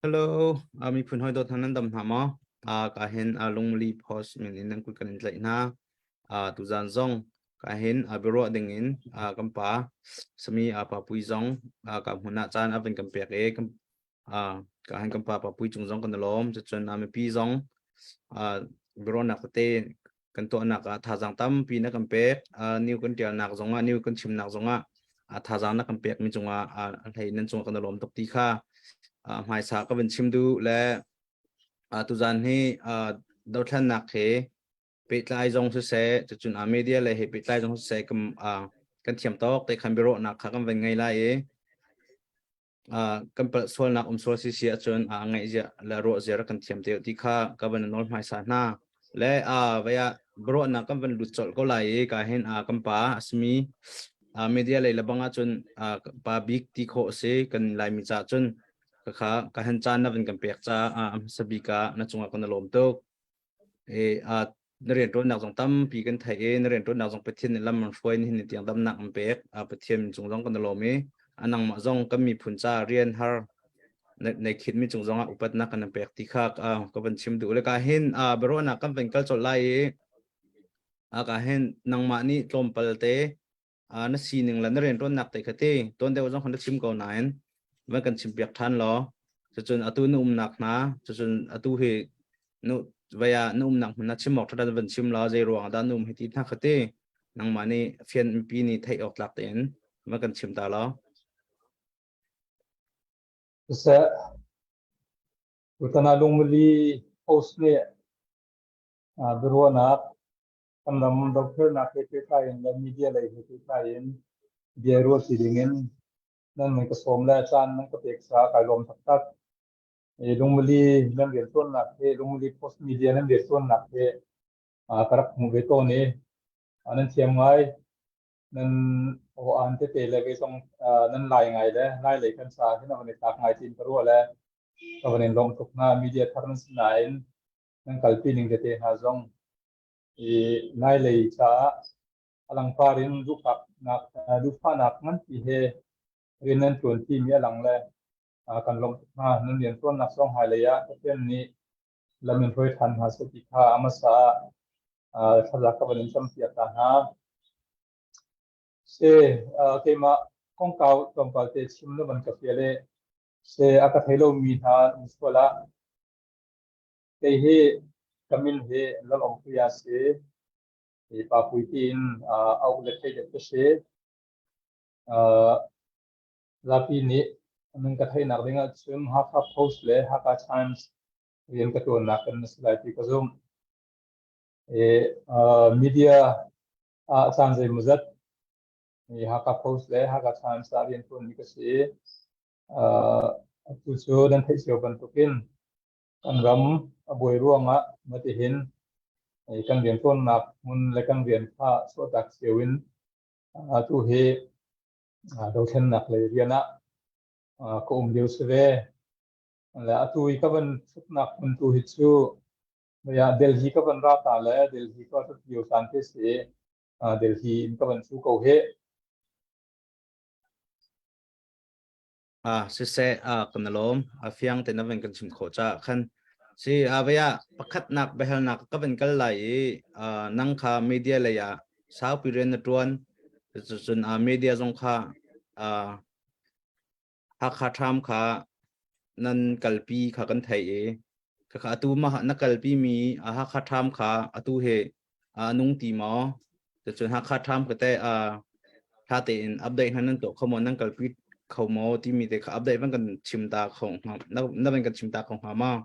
Hello, miphun hawi dawt hna nan dam hna maw? Ka hin lungli post min in nan kut kan in tlaih hna. Tuzan zong ka hin biaruah ding in kan pa sami pa pui zong ka hmun ah caan a van kan pek i ka hin kan pa pa pui cung zong kan i lawm. Cucun mipi zong biaruahnak tete kan tuahnak ah thazaang tampi na kan pek. New kan tialnak zongah, new kan chimnak zongah thazaang na kan pek mi cungah a hlei nan cungah kan i lawm tuk ti kha hmaisa ka van chim duh le tuzan hi dothlennak he pehtlai zong siseh cucun media le he pehtlai zong siseh kan thiam tawk te khan biaruahnak kha kan van ngei lai i kan palh sualnak um sual si si ahcun a ngaih zia le ruah zia rak kan thiam te ti kha ka van nawl hmaisa hna le a vaya biaruahnak kan van lut colh ko lai i ka hin a kan pa asimi media lei le bang ahcun pa bik ti khawh si kan laimi ca cun ka kha ka han caan na van kan pek ca a hmasa bik ah na cungah kan lawm tuk E na rianṭuannak zong tampi kan theih i na rianṭuannak zong Pathian nih lam an hruai nihin ni tiang damnak an pek. Pathian min cung zong kan i lawm i a nangmah zong kan miphun ca rian har nei khitmi cung zongah upatnak kan pek ti kha ka van chim duh le ka hin biaruahnak kan van kal colh lai i ka hin nangmah nih tlawmpal te na sining le na rianṭuannak te kha ti tuan deuh zong khan na chim ko nain van kan chimpiak ṭhan law cucun atu na umnak hna cucun atu hi nu vaya na umnak hmun na chim awk ṭha van chim law zei ruang dah na um hi ti hna kha ti nangmah nih fian mipi nih theih awk tlak tein van kan chim ta law Siseh, tutan ah lungmili post nih biaruahnak kan ram dothlennak he pehtlai in le media lei he pehtlai in bia ruahṭi ding in nan nan ka sawm le caan nan ka pek caah kai lawm taktak. Lungmali nan rianṭuannak he Lungmali Post Media nan rianṭuannak he ka rak hmuh ve tawn i nan thiam ngai. Nan aw-aan tete le kei zong nan lai ngai le lai lei kan caah hin a van i tlak ngai tiin ka ruah le ka van in lawmh tuk hna. Media thar nan si nain nan kalpi ning tete hna zong i hmailei caah a langpar in duhfahnak nganpi he rian nan ṭuan timi a lang le kan lawmh tuk hna. Nan rianṭuannak zong hmailei ah Pathian nih lam in hruai ṭhan hna seh ti kha a hmasa ah thlaza ka van in campiak ta hna. Se keimah kongkau tlawmpal te chim na van ka fial i se a ka thei lomi hna an um sual ah Kei hi ka min hi Lalawmpuia a si. Hi Pa Pui tiin auh le theih deuh ka si. Zapi nih nan ka theihnak ding ahcun Hakha Post le Hakha Times rian ka ṭuannak in a si lai ti ka zumh. Media ah caan zeimawzat Hakha Post le Hakha Times ah rian ṭuanmi ka si. Atu cu nan theih cio bantukin Kan ram a buai ruangah matihin kan rianṭuannak hmun le kan rian kha chuahtak cio in atu hi dothlennak lei rian ah ka um lio si ve. Le atu i ka van ṭhutnak hmun tu hi cu Delhi ka van ra ta le Delhi ka ṭhut lio caan te si Delhi in ka van ṭhu ko hih. Ah, siseh, ah, kan i lawm. A fiang te na van kan chim khawh caah khan. Si, a vei ah pakhatnak biahalnak ka van kal lai i ah, nang kha media lei ah saupi rian na ṭuan. Cucun ah, media zong kha ah, Hakha ṭham kha nan kalpi kha kan theih i khakha atu mah na kalpi mi Hakha ṭham kha atu hi a nung ti maw? Cucun Hakha ṭham ka teh ṭha tein update hna nan tuah kho maw? Nan kalpi kho maw? Timi te kha update van kan chim ta kho hnga na van kan chim ta kho hnga maw?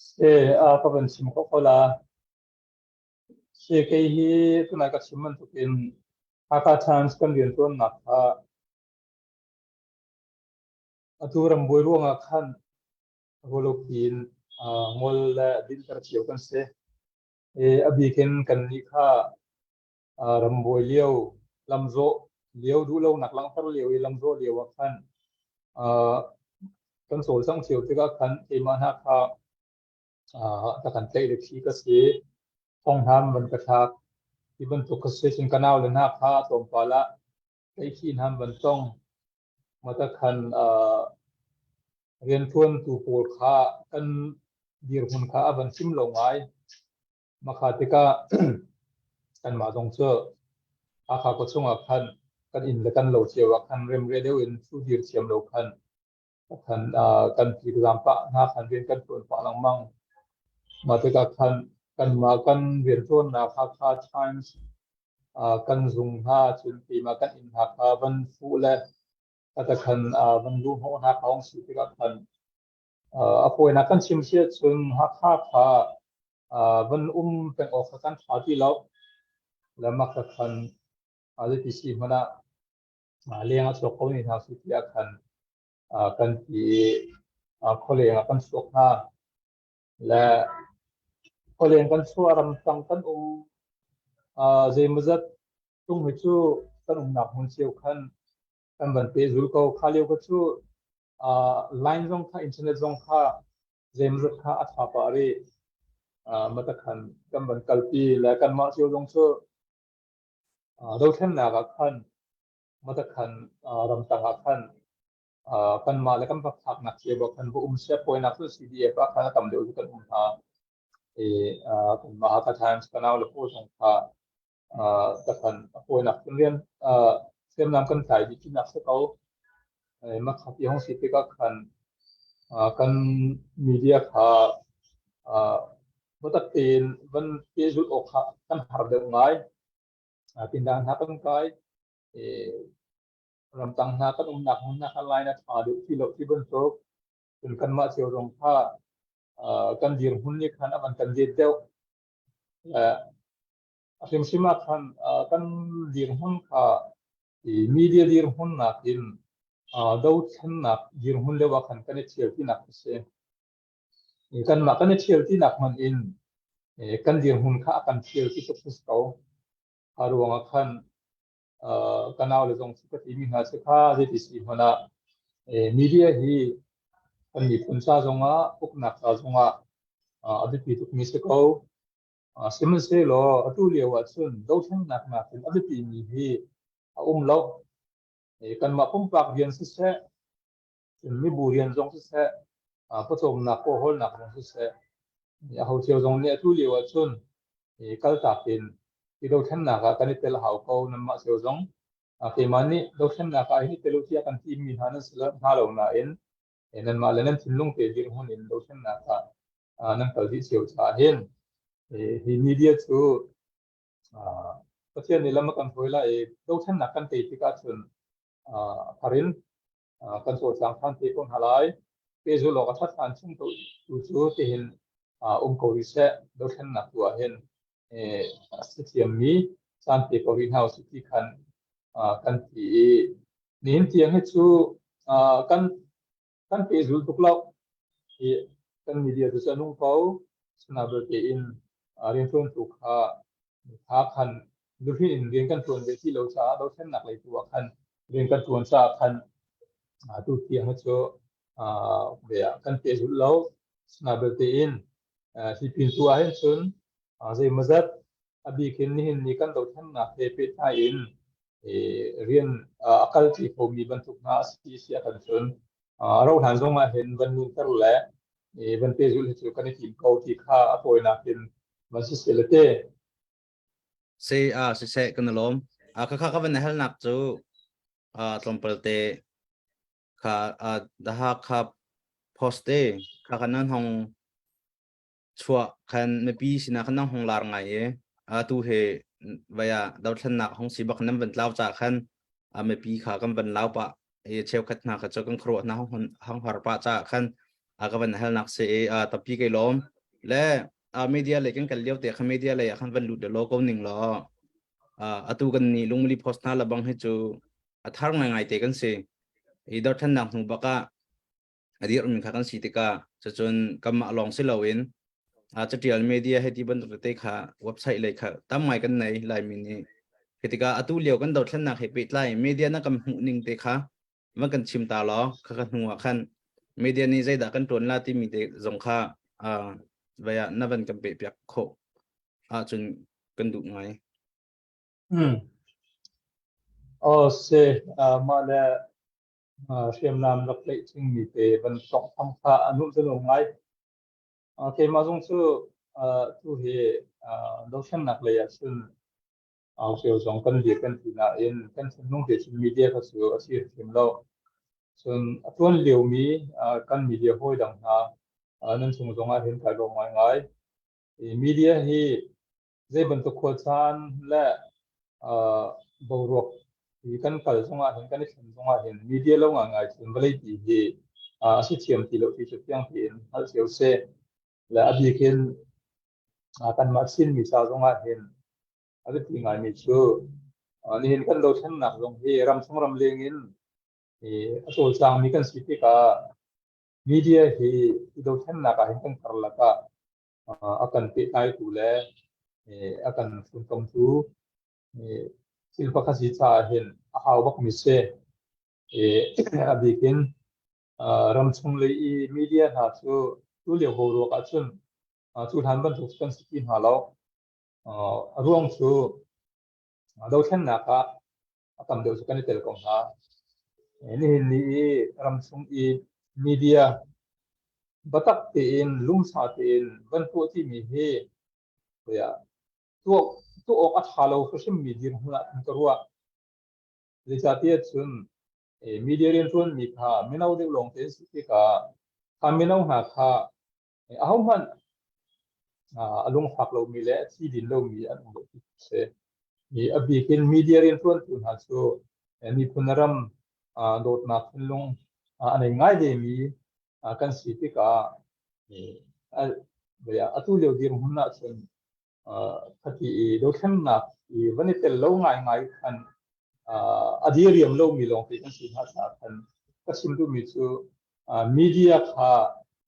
Se a ka van chim kho ko la. Se kei hi tunai ka chim bantukin Hakha Times kan rianṭuannak kha atu rambuai ruangah khan rualopi in ngol le dinhter cio kan si. I a bik in kannih kha rambuai lio, lamzawh lio, duhlonak langhter lio i lamzawh lio ah khan kan cawlcangh cio tikah khan keimah hna kha ka kan tlaih le thi ka si. Thong hna an van ka thlak. Hi bantuk ka si cun ka naule hna kha tlawmpal ah tlaihkhih hna an van tong. Mah ta khan. Rianṭuantu pawl kha kan dirhmun kha a van chim lo ngai. Makha tikah kanmah zong cu Hakha khua chungah khan kan inn le kan lo cio ah khan remre deuh in thu dir thiam lo khan khan kan tlikzaam pah hna khan rian kan ṭuan pah lengmang. Mah tikah khan kanmah kan rianṭuannak Hakha Times kan zung hna cun keimah kan inn hna kha van fuh le kata khan van luh hnawh hna kha hong si tikah khan a fawinak kan chim si ahcun Hakha kha van um peng awk kha kan ṭha ti lo. Le mah kha khan zeiti si hmanh ah leng a chuak ko ni hna si tiah khan kan ti i khualeng ah kan chuak hna. Le khualeng kan chuah ramtang kan um zeimawzat tung hi cu kan umnak hmun cio khan kan van pehzul ko. Kha lio kha cu line zong kha internet zong kha zeimawzat kha a ṭha pah rih. Mata khan kan van kalpi le kanmah cio zong cu dothlennak ah khan mata khan ramtang ah khan kanmah le kan va phaknak cio ah khan va um seh pawinak cu CDF ah khan a tam deuh cu kan um hna. I kanmah Hakha Times ka nau le pawl zong kha takhan a fawinak cun rian hriamnam kan tlai dih tinak si ko. Makhat i hong si tikah khan kan media kha biatak tein van pehzulh awk kha kan har deuh ngai. Tindan hna kan kai, ramtang hna kan umnak hmun hna kha line a ṭha deuh ti lo ti bantuk. Cun kanmah cio zong kha kan dirhmun nih khan a van kan det deuh. A hrimhrim ah khan kan dirhmun kha media dirhmun nakin dothlennak dirhmun deuh ah khan kan i ṭhial tinak a si. Kanmah kan i ṭhial tinak hmanh in kan dirhmun kha a kan ṭhial ti tluk a si ko. Kha ruangah khan ka naule zong cu ka timi hna cu kha zeiti si hmanh ah media hi kan miphun ca zongah uknak ca zongah a biapi tukmi si ko. Sihmanhsehlaw atu lio ahcun dothlennak nakin a biapimi hi a um lo. Kanmah pumpak rian siseh, cun mibu rian zong siseh, pawcawmnak kawhawlnak zong siseh, aho cio zong nih atu lio ahcun kaltak in hi dothlennak ah kan i tel hau ko nanmah cio zong. Keimah nih dothlennak ah hin i tel u tiah kan timi hna nan si hna lo nain nanmah le nan thinlung te dirhmun in dothlennak ah nan kal dih cio caah hin hi media cu Pathian nih lam a kan hruai lai i dothlennak kan tei tikah cun a thar in kan cawlcang ṭhan te ko hna lai. Pehzulh awk a ṭhat hlan chung tu cu tihin um ko rih seh. Dothlennak tu ah hin a si thiammi caan pe ko rih hna usih ti khan kan ti i nihin tiang hi cu kan kan pehzul tuk lo. Hi kan media cu a nung ko. Asinain belte in rianṭuantu kha kha khan nuhrin in rian kan ṭuan ve ti lo caah dothlennak lei tu ah khan rian kan ṭuan caah khan atu tiang hi cu ve ah kan pehzulh lo. Asinain belte in hi pin tu ah hin cun zeimawzat a bik in nihin ni kan dothlennak he pehtlai in rian a kalṭi khomi bantuk hna a si si ah kan cun rohlan zong ah hin van nunter le van pehzulh hi cu kan i tim ko ti kha a tawinak in van si seh le te. Si a siseh kan i lawm. Kha kha ka van halnak cu tlawmpal te kha the Hakha Post te kha kan nan hong chuah khan mipi sinah khan nan hong lar ngai i atu he vaya dothlennak hong si bak nan van tlau ca khan mipi kha kan van lau pah i cheukhat hna kha cu kan khuaruah hna hong har pah ca khan ka van halnak si i tampi kai lawm le media lei kan kal lio te kha media lei ah khan van lut le law ko ning law atu kan ni lungmuli post hna labang hi cu a thar ngai ngai te kan si i dothlennak hnu bakah a dirhmi kha kan si tikah cucun kanmah lawng si loin catial media hei ti bantuk tete kha website lei kha tam ngai kan nei Laimi nih khi tikah atu lio kan dothlennak he pehtlai media na kan hmuh ning te kha van kan chim ta law kha ka hnu ah khan media nih zeidah kan tuan la timi te zong kha vaya na van kan peh piak khawh ahcun kan duh ngai. Oh, se mah le. Hriamnam rak tlaih cingmi te van tawnghtham kha a nuam cu ngai. Keimah zong cu tu hi dothlennak lei ah cun cio zong kan dir kan ti nain kan thinlung te cun media kha cu a si hrim lo. Cun a tuan liomi kan media hawi dang hna nan chung zong ah hin kai lawm ngaingai. Media hi zei bantuk khuacaan le boruak hi kan kal zongah hin kan i thlen zongah hin media lo ngaingai cun vawleipi hi a si thiam ti lo ti cu fiang tein hngalh cio seh. Le a bik in kanmah Chinmi ca zongah hin a biapi ngaimi cu nihin kan dothlennak zong hi ramchung ramleng in a cawlcangmi kan si tikah media hi i dothlennak ah hin kan karlak ah a kan pehtlaitu le a kan funtomtu thil pakhat si caah hin a hau bakmi si. A bik in ramchung lei i media hna cu tulio boruak ahcun cu hlan bantuk kan si ti hna lo. A ruang cu dothlennak ah a tam deuh cu kan i tel ko hna. Nihin ni i ramchung i media biatak tein lumsa tein van tuah timi hi tuah tuah awk a ṭha lo hrimhrimmi dirhmun ah khan ka ruah. Zeicahtiah cun media rianṭuanmi kha mino deuh lawngte an si tikah kha mino hna kha ahohmanh a lungfak lomi le a thi din lomi an um lo ti a si. A bik in media rianṭuantu hna cu miphun ram dawtnak thinlung a nei ngai vemi kan si tikah atu lio dirhmun ahcun khati i dothlennak i van i tel lo ngaingai khan a diriam lomi lawngte kan si hna caah khan ka chim duhmi cu media kha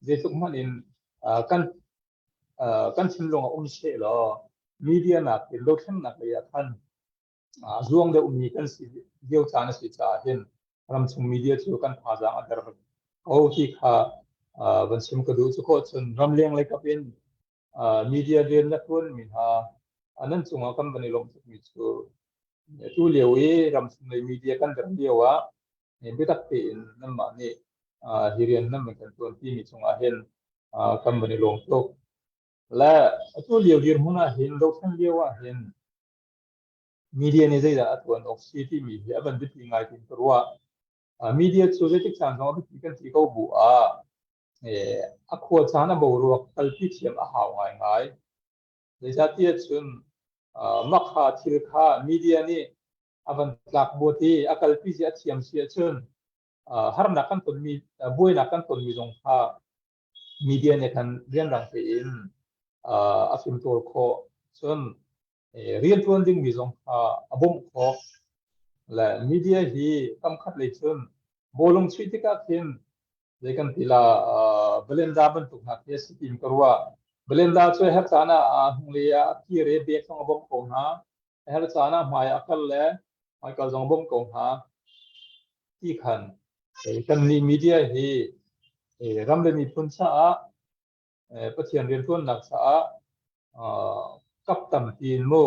zeitluk hmanh in kan kan thinlung ah um seh law media nakin dothlennak lei ah khan zuang deuhmi kan si lio caan a si caah hin ramchung media cu kan thazaang a der ko ti kha van chim ka duh. Cu khawh cun ramleng lei kap in media rian na tuanmi hna nan cungah kan van i lawmh tukmi cu tu lio i ramchung lei media kan der lio ah biatak tein nanmah nih hi rian nan van kan tuan timi cungah hin kan van i lawm tuk. Le atu lio dirhmun ah hin dothlen lio ah hin media nih zeidah a tuan awk si timi hi a van biapi ngai tin ka ruah. Media cu zeitik caan zong a biapi kan ti ko bu ah a khua caan a boruak kalpi thiam a hau ngaingai. Zeicahtiah cun makha thil kha media nih a van tlak buat i a kalpi si a thiam si ahcun harnak kan tonmi buainak kan tonmi zong kha media nih khan rianrang tein a fimtawl khawh. Cun rianṭuan dingmi zong kha a bawmh khawh. Le media hi kamkhat lei cun bawlung chuih tikah khin zei kan ti la Belinda bantuk hna khi a si tiin ka ruah. Belinda cu her caan ah hnunglei ah a kir i bek zong a bawmh ko hna. Her caan ah hmai ah a kal le hmaikal zong a bawmh ko hna. Ti khan kan nih media hi ram le miphun caah Pathian rianṭuannak caah kap tampi in mu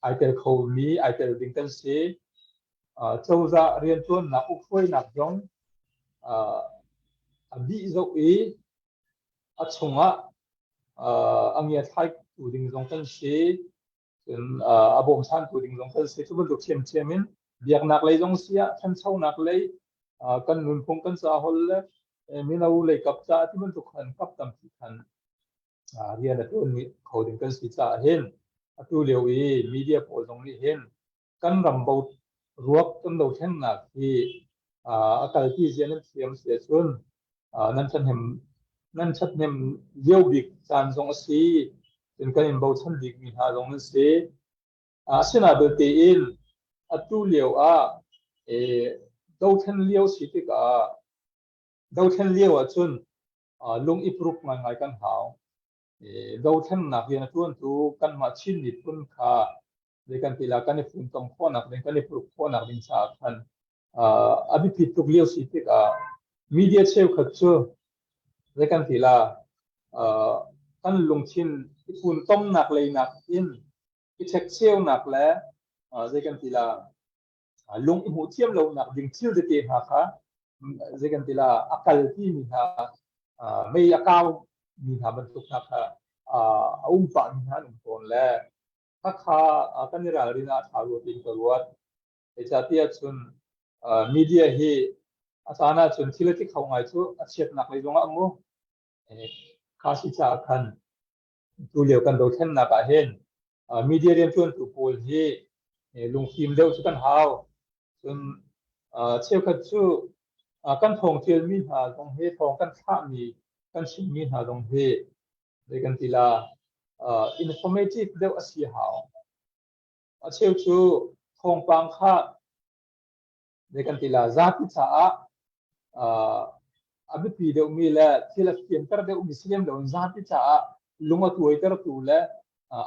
ai tel khomi ai tel ding kan si. Cozah rianṭuannak ukhruainak zong a bih zoh i a chungah a ngiathlaitu ding zong kan si. Cun a bawmchantu ding zong kan si. Cu bantuk ṭhiamṭhiam in biaknak lei zong si ah ṭhanchonak lei kan nunphung kan ca hol le mino lei kap ca ti bantuk khan kap tampi khan rian a ṭuan kho ding kan si caah hin atu lio i media pawl zong nih hin kan ram bo ruak kan dothlennak hi a kalpi zia nan thiam si ahcun nan ṭhahnem nan ṭhathnem lio bik caan zong a si cun kan in bochan bikmi hna zong nan si. Asinain belte in atu lio ah dothlen lio si tikah dothlen lio ahcun lung i puruk ngaingai kan hau. Dothlennak rian a ṭuantu kanmah Chin miphun kha zei kan ti la kan i funtom khawhnak ding kan i puruk khawhnak ding caah khan a biapit tuk lio si tikah media cheukhat cu zei kan ti la kan lungthin i funtomnak leinak in i ṭhekcheunak le zei kan ti la. Lung i hmuh thiam lonak ding thil tete hna kha zei kan ti la a kal ti mi hna, mei a kau mi hna bantuk hna kha a um pah mi hna an um tawn le khakha kan i ralrin ah ṭha rua tiin ka ruat. Zeicahtiah cun media hi a caan ahcun thil a ti kho ngai cu, a chiatnak lei zongah mu. Kha si caah khan tu lio kan dothlennak ah hin media rianṭuantu pawl hi lungfim deuh cu kan hau. Cun cheukhat cu kan thawng ṭialmi hna zong hi, thawng kan thlahmi, kan chimmi hna zong hi, zei kan ti la, informative deuh a si hau. A cheu cu thawngpang kha, zei kan ti la, zapi caah a biapi deuhmi le thil a fianter deuhmi si lem loin zapi caah lung a tuaitertu le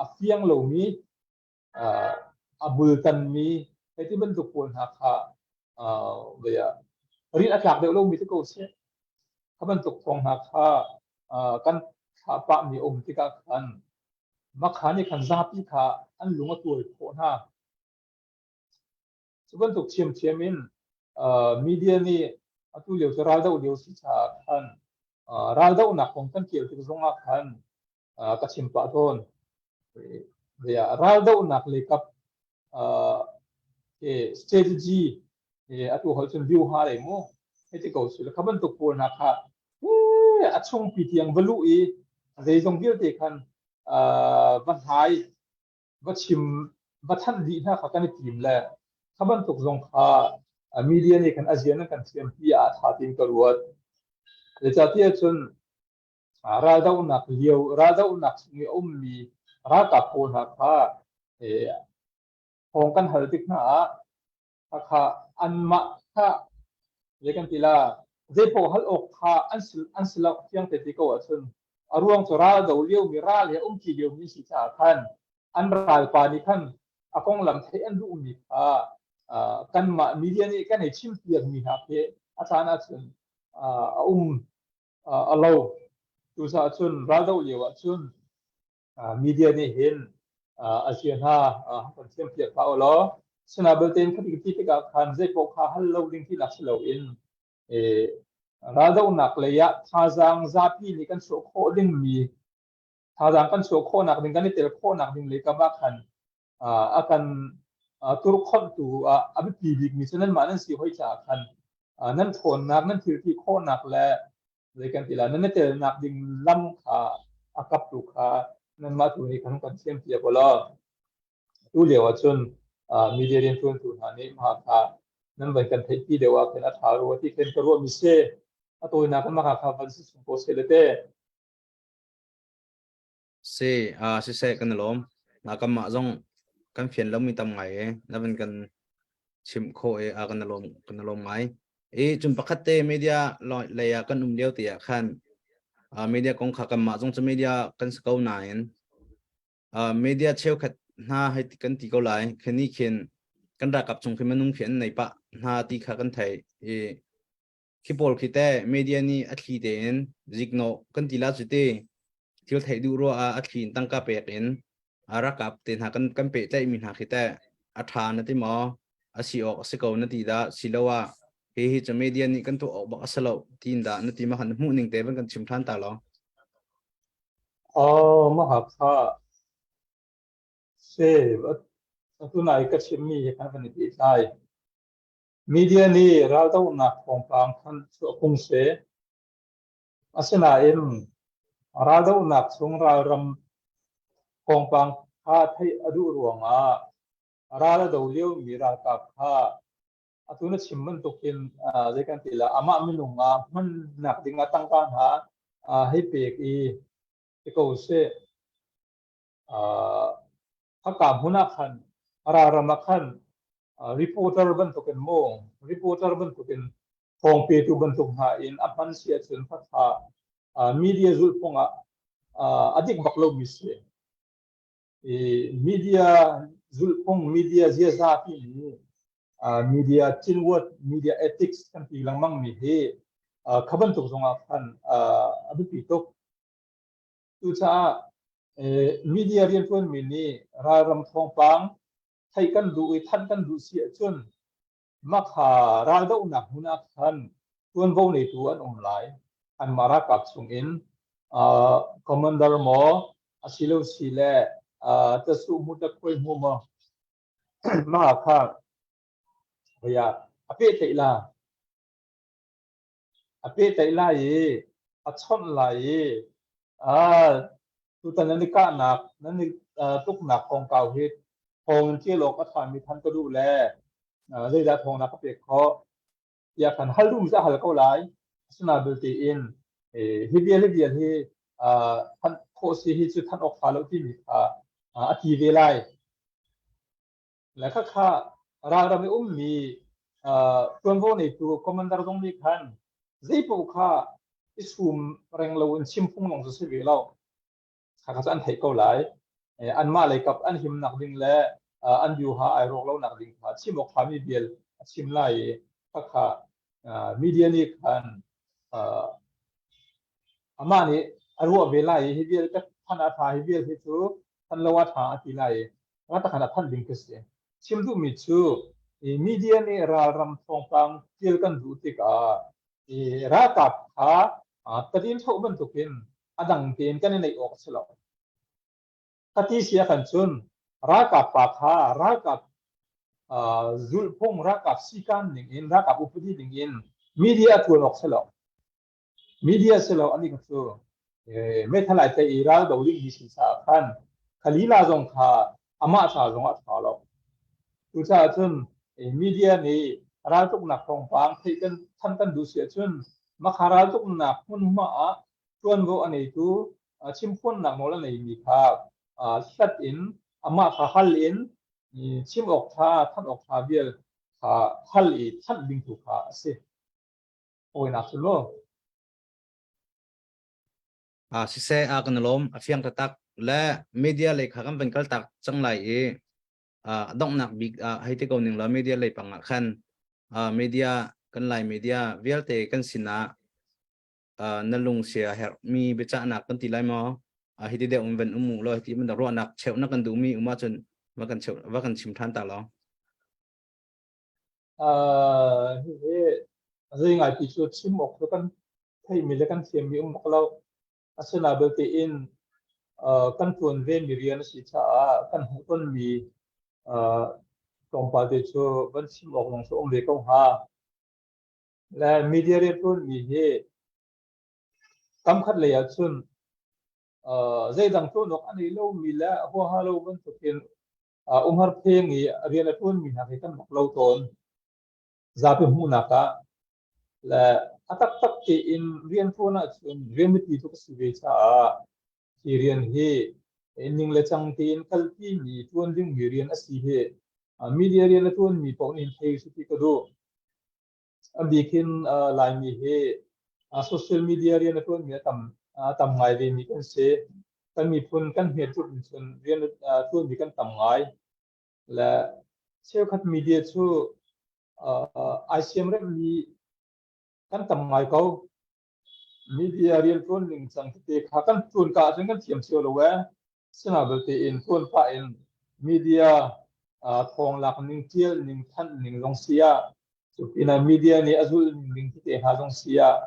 a fiang lomi, a bultanmi hei ti bantuk pawl hna kha rin a tlak deuh lomi te ko seh. Kha bantuk thawng hna kha kan thlah pahmi a um tikah khan makha nih khan zapi kha an lung a tuai khawh hna. Cu bantuk ṭhiamṭhiam in media nih atu lio cu raldoh lio si caah khan raldohnak kong kan ṭial tik zongah khan ka chim pah tawn. Raldohnak lei kap strategy, atu holh cun view ha lei mu hei ti ko su le kha bantuk pawl hna kha a chungpi tiang va luh i zeizong vialte khan va hlai, va chim, va thanh dih hna kha kan i tim le kha bantuk zong kha media nih khan a zian an kan thiampi ah tha tiin ka ruat. Zeicahtiah cun raldohnak lio, raldohnak chung i a ummi ralkap pawl hna kha thawng kan hal tik hna ah khakha anmah kha, zei kan ti la, zeipaoh hal awk kha an si lo fiang te ti ko ahcun, a ruang cu ral do liomi, ral he umṭi liomi si caah khan an ralpa nih khan a konglam theih an duhmi kha kanmah media nih kan i chimpiakmi hna khi a caan ahcun a um a lo. Cucaah cun raldoh lio ahcun media nih hin a zia hna kan thiampiak hlah u law, sina belte in khati ti tikah khan zeipaoh kha hal lo ding tinak si loin raldohnak lei ah thazaang zapi nih kan chuah khawh dingmi, thazaang kan chuah khawhnak ding, kan i tel khawhnak ding lei kam ah khan a kan turkhonhtu ah a biapi bikmi cu nanmah nan si hoi caah khan nan ṭhawnnak, nan thilti khawhnak le, zei kan ti la, nan i telnak ding lam kha a kaptu kha nanmah tu nih khan kan thiam piak law, tu lio ahcun media rianṭuantu hna nih mah kha nan van kan theihpi deuh ah khin a ṭha rua ti khin ka ruahmi si. A tawinak in mah kha van si chung ko seh le te. Si, siseh, kan i lawm. Na kanmah zong kan fian lomi tam ngai e na van kan chimh khawh i kan i lawm, kan i lawm ngai. I cun pakhat te, media lei ah kan um lio ti ah khan media kong kha kanmah zong cu media kan si ko nain media cheukhat hna hei kan ti ko lai khini khin kan ralkap chung khi minung khi an nei pah hna ti kha kan thei i khi pawl khi te media nih a thli tein ziknawh kan ti la cu ti thil theih duh ruah ah a thli in tangka pek in a rakap te hna kan pehtlaih mi hna khi te a tha na ti maw? A si awk a si ko na ti dah, silo ah hi hi cu media nih kan tuah awk bak a si lo tiin dah na ti ma? Khan hmuh ning te van kan chim than ta law. Oh, mahakha se atu nai ka chimmi hi kan van i pehtlai. Media nih raldohnak thawngpang thanh chuah phung seh. Asinain raldohnak chung ralram thawngpang kha theih a duh ruangah ral a do liomi ralkap kha atu na chim bantukin, zei kan ti la, amah minung ah hmannak ding ah tangka hna hei pek i ti ko seh. Haka hmun ah khan, ralram ah khan reporter bantukin maw, reporter bantukin, thawngpetu bantuk hna in a hman si ahcun kha media zulhphung ah a dik bak lomi si. Media zulhphung, media ziaza timi, media chinwat, media ethics kan ti lengmang mi hi kha bantuk zongah khan a biapi tuk. Cucaah media rianṭuanmi nih ralram thawngpang theih kan duh i thanh kan duh si ahcun. Makha raldohnak hmun ah khan ṭuanvo neitu an um lai. Anmah ralkap chungin commander maw asilo sile tasuh mu takhuai mu maw mah kha a pehtlaih la. A pehtlaih lai i a chawnh lai i tutan nan i kahnak nan i tuknak kongkau hi thawng in ṭial awk a ṭhami than ka duh le zeidah thawng na ka pek khawh tiah khan hal duhmi cu a hal ko lai. Asinain belte in hi vial hi vial hi thanh khawh si hi cu thanh awk ṭha lo timi kha a ti ve lai. Le khakha ralram i ummi ṭuanvo neitu commander zong nih khan zeipaoh kha i sum reng loin chim phung lawng cu si ve lo. Khakha cu an theih ko lai. Anmah lei kap an himnak ding le an vyuha ai rawk lonak ding kha chim awk ṭhami vial a chim lai i khakha media nih khan amah nih a ruah ve lai i hi vial ka than a ṭha hi vial hi cu than lo a ṭha a ti lai i ngatakhan a phanh ding khi si. Chim duhmi cu media nih ralram thawngpang ṭial kan duh tikah ralkap kha tadin thoh bantukin a dang tein kan i neih awk a si lo. Khati si ah khan cun ralkap pa kha ralkap zulhphung, ralkap sikan ning in, ralkap upadi ning in media a ṭuan awk si lo. Media si lo anih cu meithal ai tlaih i ral do ding mi si caah khan khalila zong kha amah ca zong ah a ṭha lo. Cucaah cun media nih raltuknak thawngpang theih kan than kan duh si ahcun makha raltuknak hmunhma ah ṭuanvo a neitu chimphuannak nawl a neimi kha hlat in amah kha hal in chim awk ṭha thanh awk ṭha vial kha hal i thanh ding tu kha a si. Hawinak cu law. A siseh a kan lawm a fiang taktak le media lei kha kan van kal tak cang lai i a donghnak bik ah hei ti ko ning la media lei pang ah khan media kan lai media vialte kan sinah na lung sia herh mi biachahnak kan ti lai maw hi ti deuh um van um mu lo hi ti man ruahnak cheu na kan duh mi um ahcun va kan cheu va kan chim than ta lo. Hihi zei ngai ti cu chim awk cu kan theihmi le kan thiammi um bak lo. Asinain belte in kan ṭuan vemi rian a si caah kan hmuhtonmi tlawmpal te cu van chim awk zong cu um ve ko hnga. Le media rianṭuanmi hi kamkhat lei ahcun zeidang ṭuan awk a nei lomi le huaha lo bantukin umhar pheng i rian a ṭuanmi hna khi kan rak lo tawn. Zapi hmuhnak ah le a taktak tein rian ṭuan ahcun rian biapi tuk a si ve caah hi rian hi ning le cang tein kalpimi ṭuan dingmi rian a si hi media rian a ṭuanmi paoh nih thei su ti ka duh. A bik in Laimi hi social media rian a ṭuanmi a tam a tam ngai vemi kan si. Kan miphun kan hmet tuk in cun rian a ṭuanmi kan tam ngai. Le cheukhat media cu ai siamremmi kan tam ngai ko. Media rian ṭuan ning cang tete kha kan ṭuan ka ahcun kan thiam cio lo ee. Sinain belte in ṭuan pah in media thawng lak ning, ṭial ning, thanh ning zong si ah, cu pinah media nih a zulh ning ding tete hna zong si ah,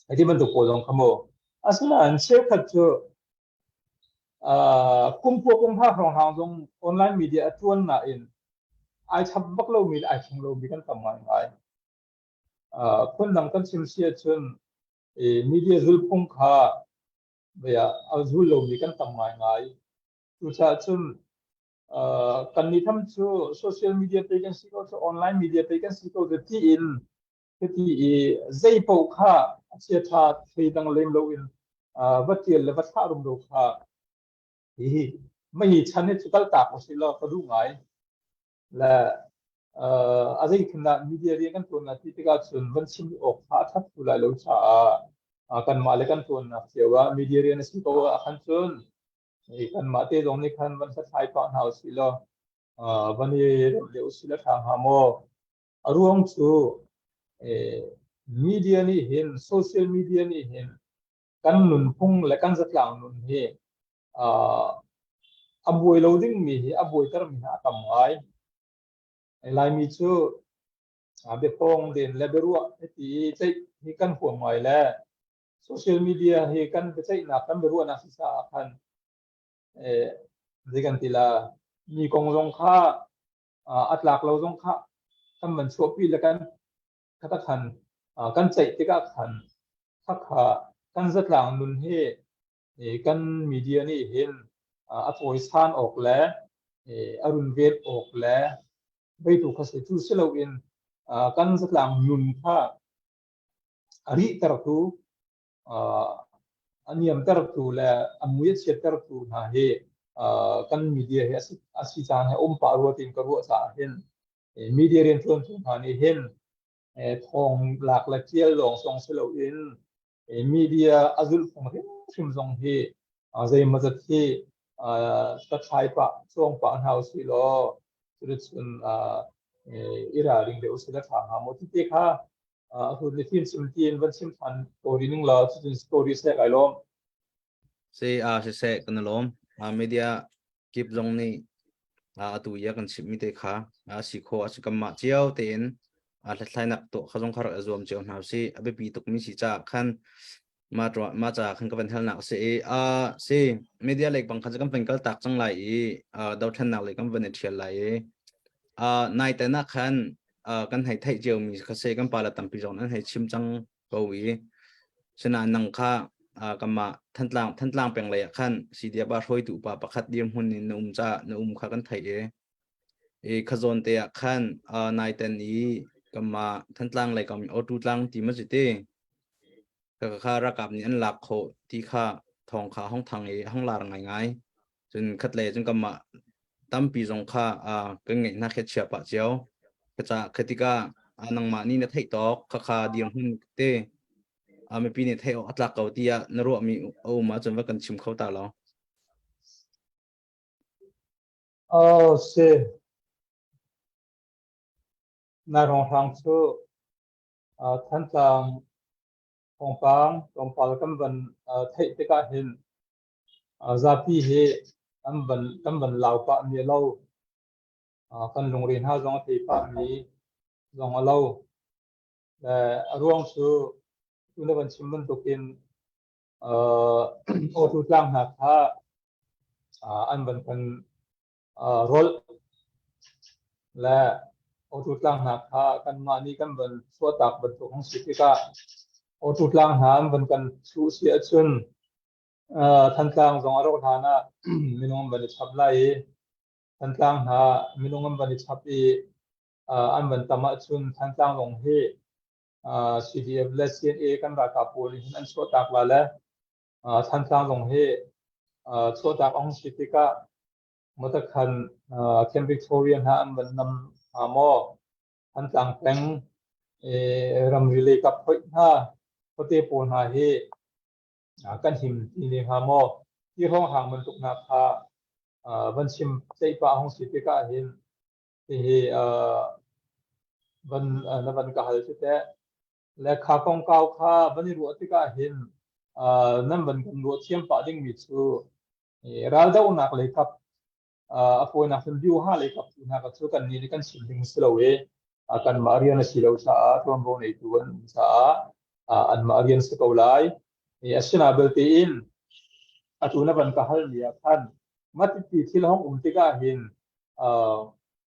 hiti bantuk pawl zong kha mu. Asinain cheukhat cu kum kua kum hra hrawng zong online media a ṭuan nain ai chap bak lomi le ai thleng lomi kan tam ngaingai. Phundang kan chim si ahcun media zulphung kha a zul lomi kan tam ngaingai. Cucaah cun kan nih tham cu social media pei kan si ko cu online media pei kan si ko cu tiin hiti i zei paoh kha a chiaṭha thleidang lem loin va ṭial le va thlah rumro kha hihi mei chan hi cu kaltak usih law ka duh ngai. Le a zeitindah media rian kan ṭuannak ti tikah cun van chim awk kha a ṭhat thlu lai lo caah kanmah le kan ṭuannak cio ah media rian a si ko ah khan cun kanmah te zong nih khan van hlathlai pah hna usih law van i remh deuh usih la ṭha hnga maw? A ruang cu media nih hin social media nih hin kan nunphung le kan zatlang nun hi a buai lo dingmi hi a buaitermi hna a tam ngai. Laimi cu Biathawng len le biaruah hiti ceih hi kan huam ngai le social media hi kan biaceihnak kan biaruahnak si caah khan zei kan ti la mi kong zong kha a tlak lo zong kha kan van chuahpi le kan khata khan kan ceih tikah khan khakha kan zatlang nun hi kan media nih hin a cawisan awk le a runven awk le veitu kha si. Cu si loin kan zatlang nun kha a rihtertu, a niamtertu le a mui a chiattertu hna hi kan media hi a si caan he um pah rua tiin ka ruah caah hin media rianṭuantu hna nih hin thawng lak le ṭial lawng zong si loin media a zulhphung hrimhrim zong hi zeimawzat hi hlathlai pah cawng pah hna usih law cuticun i ralring deuh usih la ṭha hnga maw ti te kha hun ni fim chim tiin van chim ṭhan story ning law cucun story seh kai lawm. Si a siseh kan lawm. Media kip zong nih atu i a kan chimhmi te kha a si kho a si kanmah cio tein hlathlainak tuah kha zong kha rak i zuam cio hna usih. A biapi tukmi si caah khan mah caah khan ka van halnak a si i si media lei bang khan cu kan van kal tak cang lai i dothlennak lei kan van i ṭhial lai i nai tan ah khan kan hei theih ciomi kha si kan pa le tampi zong an hei chim cang ko i sinain nang kha kanmah Thantlang Thantlang peng lei ah khan CDF ah hruaitu upa pakhat dirhmun in na um ca na um kha kan theih i i khazawn te ah khan naiten i kanmah Thantlang lei kam Autu tlang ti ma si ti ka kha ralkap nih an lak khawh ti kha thawng kha hong thang i hong lar ngaingai. Cun khat lei cun kanmah tampi zong kha kan ngeih hna khi chia pah cio. Kaca khatika nangmah nih na theih tawk khakha dirhmun te mipi nih theih awk a tlak ko tiah na ruahmi a um ahcun va kan chim kho ta lo. Oh, si. Na rong cu Thantlang thawngpang tlawmpal kan van theih tikah hin zapi hi an van kan van lau pah mi a lo. Kan lungre hna zong a thei pah mi zong a lo. Le a ruang cu tu na van chim bantukin awtu tlang hna kha an van kan rolh le awtu tlang hna kha kanmah nih kan van chuahtak bantuk hung si tikah awtu tlang hna an van kan chuh si ahcun Thantlang zong a rawk hlan ah minung an van i chap lai i Thantlang hna minung an van i chap i an van tam ahcun Thantlang zong hi CDF le CNA kan ralkap pawl nih hin an chuahtak la le Thantlang zong hi chuahtak a hung si tikah Matakhan Camp Victoria hna an van nam hnga maw? Thantlang peng ramri lei kap hoih hna khuate pawl hna hi kan him ti ne hnga maw? Ti hrawnghrang bantuk hna kha van chim ceih pah hung si tikah hin hihi van na van ka hal cu teh. Le kha kongkau kha van i ruah tikah hin nan van kan ruah thiam pah dingmi cu raldohnak lei kap a fawinak cun view-ha lei kap tu hna cu kan nih nih kan chim ding si lo i kanmah rian a si lo caah ṭuanvo neitu an um caah anmah rian si ko lai. Asina belte in atu na van ka halmi ah khan mah ti thil hong um tikah hin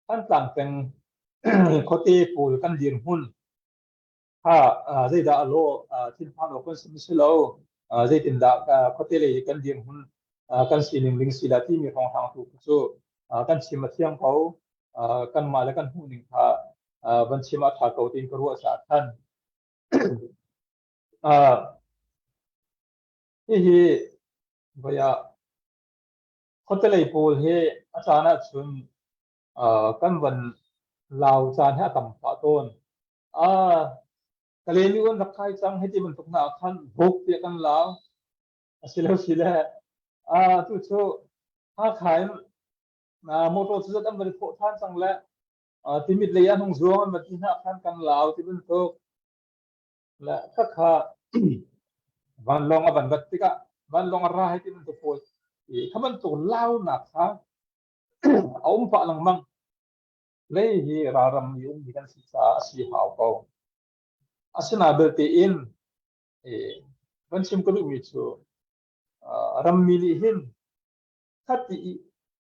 Thantlang peng khuate pawl kan dirhmun kha zeidah a lawh thinphan awk kan si lo zeitindah khuate lei kan dirhmun kan sining ding si la timi hrawnghrang tu cu kan chim a thiang ko kanmah le kan hmuhning kha van chim a ṭha ko tiin ka ruah caah khan hihi voi ah khuate lei pawl hi a caan ahcun kan van lau caan hi a tam pah tawn. Kalemi an rak kai cang hiti bantuk hna ah khan buk tiah kan lau. Asilo sile tu cu Hakha in motor cu zat an van i thawh ṭhan cang le Timit lei ah hnung zuang an van ti hna khan kan lau ti bantuk. Le khakha vanlawng a van rat tikah vanlawng a ra hei ti bantuk pawl kha bantuk launak kha a um pah lengmang. Lei hi ralram i ummi kan si caah a si hau ko. Asinain belte in van chim ka duhmi cu rammi nih hin khati i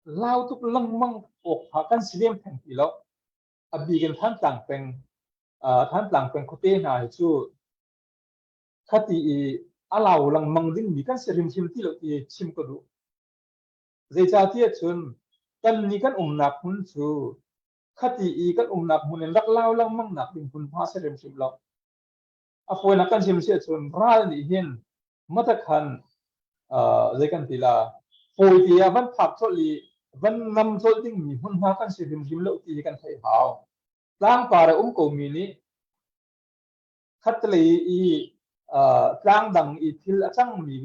lau tuk lengmang awk kha kan si lem theng ti lo. A bik in Thantlang peng Thantlang peng khuate hna hi cu khati i a lau lengmang dingmi kan si hrimhrim ti lo ti chim ka duh. Zeicahtiah cun kannih kan umnak hmun cu khati i kan umnak hmun in rak lau lengmang nak ding hmunhma si hrimhrim lo. A fawinak kan chim si ahcun ral nih hin matakhan zei kan ti la fawi te ah van phak colh i van nam colh dingmi hmunhma kan si hrimhrim lo ti hi kan theih hau. Tlangpar a um komi nih khatlei i tlang dang i thil a cangmi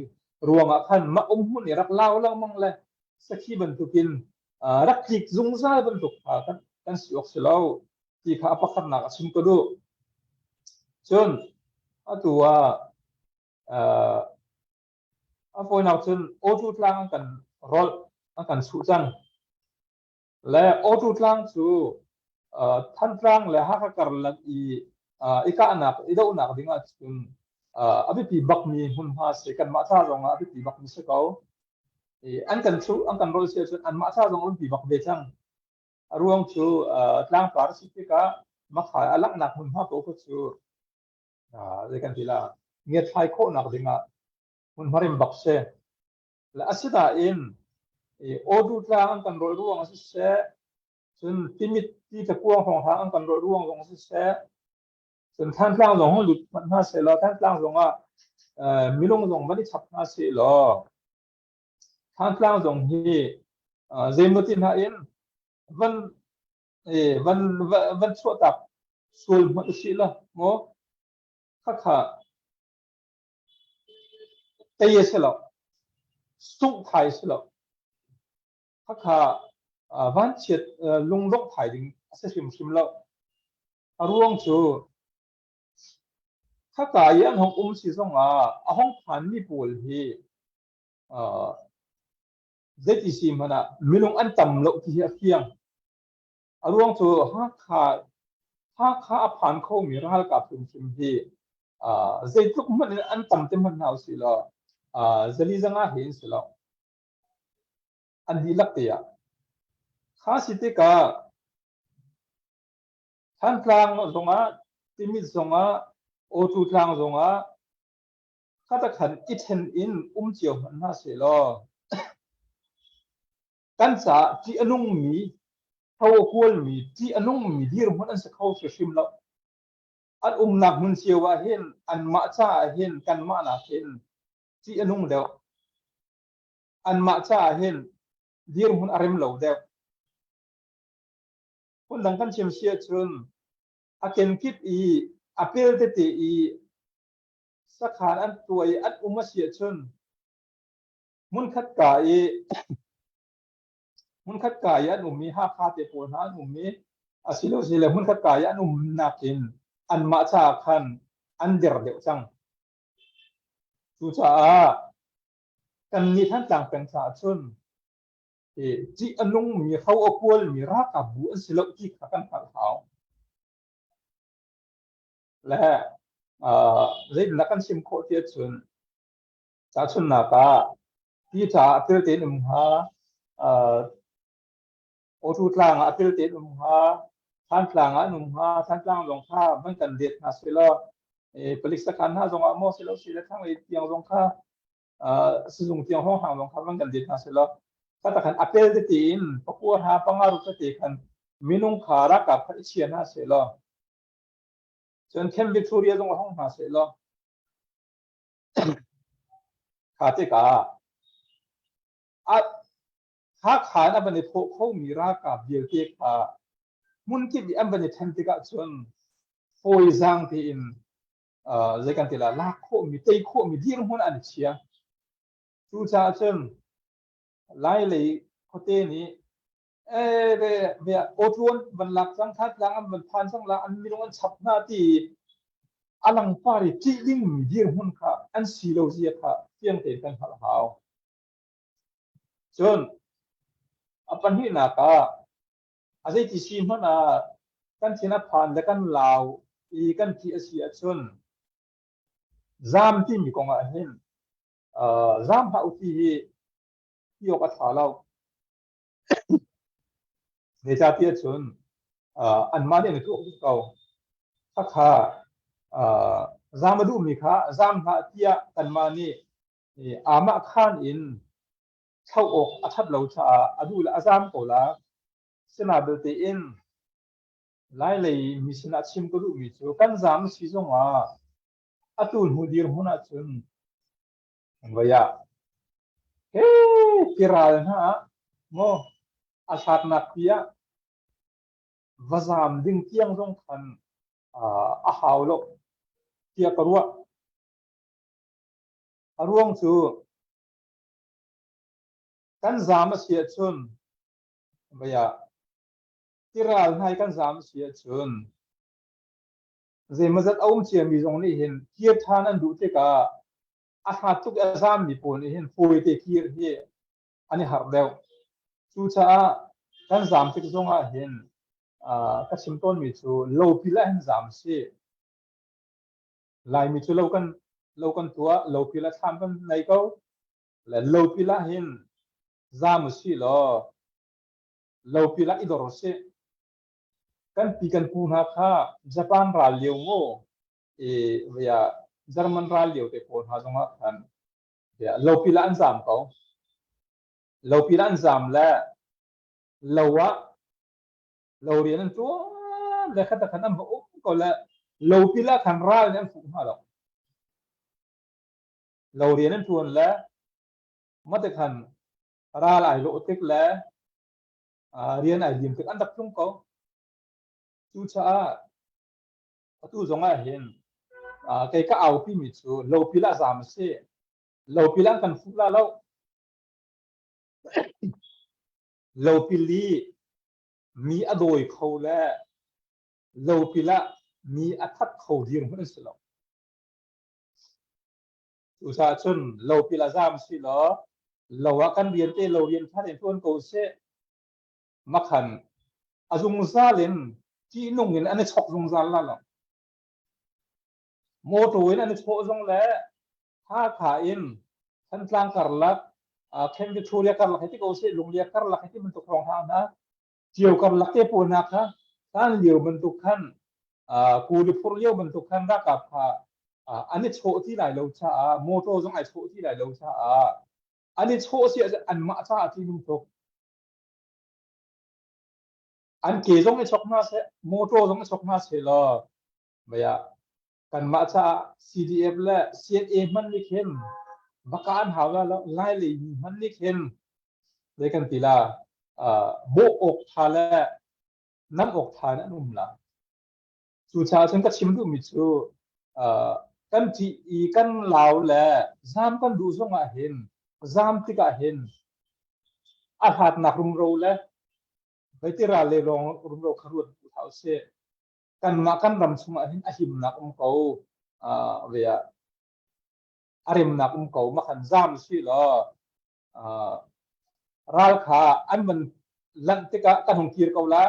ruangah khan mah um hmun i rak lau lengmang le sakhi bantukin rak tlik zungzal bantuk kha kan si awk si lo ti kha a pakhatnak a chim ka duh. Cun atu ah a fawinak cun Awtu tlang an kan rolh an kan chuh cang. Le Awtu tlang cu Thantlang le Hakha karlak i i kahnak i dohnak ding ahcun a biapi bakmi hmunhma si kanmah ca zong ah a biapi bakmi si ko. An kan chuh an kan rolh si ahcun anmah ca zong a biapi bak ve cang. A ruang cu tlangpar a si tikah Makhai a langhnak hmunhma paoh kha cu zei kan ti la ngiathlai khawhnak ding ah hmunhma rem bak si. Le asinain awdu tlang an kan rawlh ruang ah siseh, cun timit ti tlakuang hrawng an kan rawlh ruang zong siseh, cun Thantlang zong hung lut hmanh hna seh law Thantlang zong ah minung zong van i chap hna seh law Thantlang zong hi zeimaw ti hna in van van van chuahtak sual hmanh usih law maw khakha Tei a si lo. Sungh thai a si lo. Khakha vanchiat lungdongh thai ding a si hrimhrim lo. A ruang cu khaka i an hong um si zongah a hong phanmi pawl hi zeiti si hmanh ah minung an tam lo ti hi a fiang. A ruang cu Hakha Hakha a phan khomi ralkap hrimhrim hi zeitluk hmanh in an tam te hmanh hna usih law zali zanga he in si lo. An dihlak te ah. Kha si tikah Thantlang zongah Timit zongah Awtu tlang zongah khatakhan i then in um cio hmanh hna seh law kan caah ṭih a nungmi tho a kualmi ṭih a nungmi dirhmun an si kho hrimhrim lo. An umnak hmun cio ah hin anmah caah hin kanmah nakin ṭih a nung deuh. Anmah caah hin dirhmun a rem lo deuh. Phundang kan chim si ahcun a kenkip i a pel tete i sakhan an tuah i an um a si ahcun hmunkhat ka i hmunkhat ka i an um i Hakha te pawl hna an um i asilosile hmunkhat ka i an umnak in anmah caah khan an der deuh cang. Cucaah kannih Thantlang peng caah cun ṭih a nungmi, hro a kualmi ralkap bu an si lo ti kha kan hngalh hau. Le zeitindah kan chim khawh ti ahcun Tahchunhnak ah, ti caah a pil tein um hnga, awtu tlang ah a pil tein um hnga, Thantlang ah an um hnga, Thantlang zong kha van kan det hna selaw, palik sakhan hna zong ah maw silo sile thlanglei tiang zong kha sizung tiang hrawnghrang zong kha van kan det hna selaw, kha khan a pel tete in pakua hna panga ruk tete khan minung kha ralkap kha i chia hna selaw, cun Camp Victoria zong hong hna selaw, Kha tikah Hakha in a van i thawh khomi ralkap vialte kha hmunkip i an van i ṭhen tikah cun fawizaang tein zei kan ti lai lak khawhmi tei khawhmi dirhmun an i chia. Cucaah cun Lailei khuate nih ve awtluan van lak cang Thantlang an van phan cang la an minung an chap hna ti a langpar i ṭih dingmi dirhmun kha an si lo zia kha fiang tein kan hngalh hau. Cun a pahnihnak ah A zeiti si hmanh ah kan thin a phan le kan lau i kan ṭih a si ahcun zaam timi kong ah hin zaam hlah u ti hi ti awk a ṭha lo. Zeicahtiah cun anmah nih an i tuak dih ko. Khakha zaam a duhmi kha zaam hlah tiah kanmah nih aamah khaan in thlauh awk a ṭhat lo caah a duh le a zaam ko la. Sina belte in Lailei mi sinah chim ka duhmi cu kan zaam si zongah atu hnu dirhmun ahcun voi ah he tiral hna ah maw a hlatnak pi ah va zaam ding tiang zong khan a hau lo tiah ka ruah. A ruang cu kan zaam a si ahcun voi ah tiral hna i kan zaam a si ahcun zeimawzat a um ciami zong nih hin kir ṭhan an duh tikah a hlat tuk i a zaammi pawl nih hin fawite kir hi an i harh deuh. Cucaah kan zaam tik zong ah hin ka chim tawnmi cu lopil ah hin zaam si. Laimi cu lo kan tuah, lopil ah thlam kan nei ko. Le lopil ah hin zaam u sih law lopil ah i dor u sih. Kan pi kan pu hna kha Japan ral lio maw i via German ral lio te pawl hna zongah khan lopil ah an zaam ko. Lopil ah an zaam le lo ah lo rian an ṭuan le khat khan an va um ko le lopil ah khan ral nih an fuh hna lo. Lo rian an ṭuan le mate khan ral ai lawh tik le rian ai lim tik an rak tlung ko. Cucaah atu zong ah hin kei ka aupi mi cu lopil ah zaam a si. Lopil ah kan fuh la lo. Lopil i mi a dawi kho le lopil ah mi a that kho dirhmun an si lo. Cucaah cun lopil ah zaam si law lo ah kan rian te lo rian ṭha tein ṭuan ko seh. Makhan a zungzal in ṭihnung in an i chok zungzal la lo. Motor in an i chawh zong le Hakha in Thantlang karlak, Camp Victoria karlak hei ti ko seh, Lunglia karlak hei ti bantuk hrawng hna hna, Cio karlak te pawl hna kha hlan lio bantuk khan kuli phur lio bantuk khan ralkap kha an i chawh ti lai lo caah motor zong ai chawh ti lai lo caah an i chawh si ahcun anmah caah ṭihnung tuk. An ke zong i chok hna seh, motor zong i chok hna seh law mei ah kanmah caah CDF le CNA hmanh nih khin va ka an hau la lo, Lai lei mi hmanh nih khin zei kan ti la bawh awk ṭha le nam awk ṭha in an um la. Cucaah cun ka chim duhmi cu kan ṭih i kan lau le zaam kan duh zong ah hin zaam tikah hin a hlatnak rumro le veitiral le lawng rumro kha ruat hlah usih. Kanmah kan ram chungah hin a himnak um ko ve ah a remnak um ko makhan zaam si law ral kha an van lanh tikah kan hung kir ko la.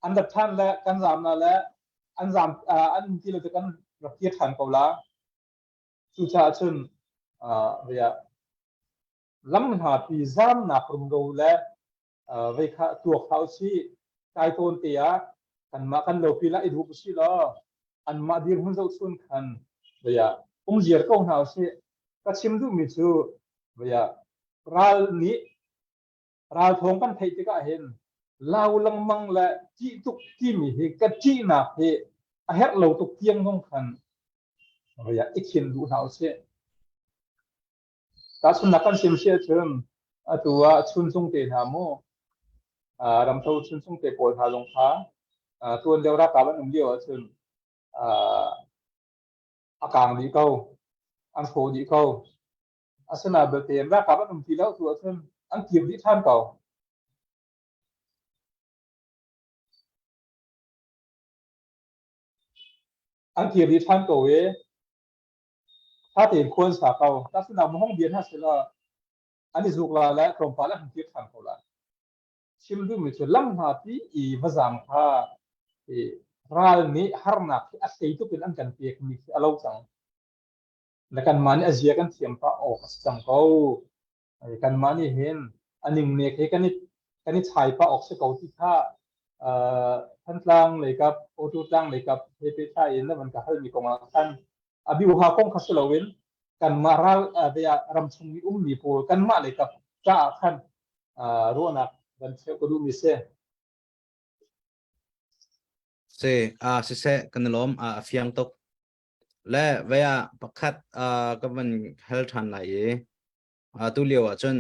An rat ṭhan le kan zaam na le an zaam an um ti lo te kan rak kir ṭhan ko la. Cucaah cun vei ah lam hna pi zaamnak rumro le vei kha tuak hlah usih. Kai tawn te ah kanmah kan lopil ah i dup usih law anmah dirhmun zohchun khan vei ah um ziar ko hna usih. Ka chim duhmi cu vei ah ral nih Ralthawng kan theih tikah hin lau lengmang le ṭih tuk timi hi ka ṭihnak hi a herh lo tuk tiang zong khan i khin duh hna usih. Tahchunhnak kan sim si ahcun atu ah Chuncung te hna mu Ramtho Chuncung te pawl hna zong kha tuan deuh ralkap an um lio ahcun a kaang dih ko, an hrawh dih ko. Asinain belte ralkap an um ti lo tu ahcun an kir dih ṭhan ko. An kir dih ṭhan ko i ṭha tein khua an sa ko. Tahchunhnak hong bia hna seh law an i zuk la le tlawmpal an hung kir ṭhan ko lai. Chim duhmi cu lam hna pi i va zaam kha i ral nih harnak hi a hlei tuk in an kan pekmi khi a lo cang. Na kanmah nih a zia kan thiam pah awk a si cang ko. Kanmah nih hin a ningnek he kan i chai pah awk si ko ti kha Thantlang leikap, Auto tlang leikap he pehtlai in na van ka halmi kong ah khan a biuha kong kha si loin kanmah ral ramchung i ummi pawl kanmah leikap caah khan ruahnak van cheuh ka duhmi si. Si, siseh kan i lawm, a fiang tuk. Le vei ah pakhat ka van hal ṭhan lai i tu lio ah cun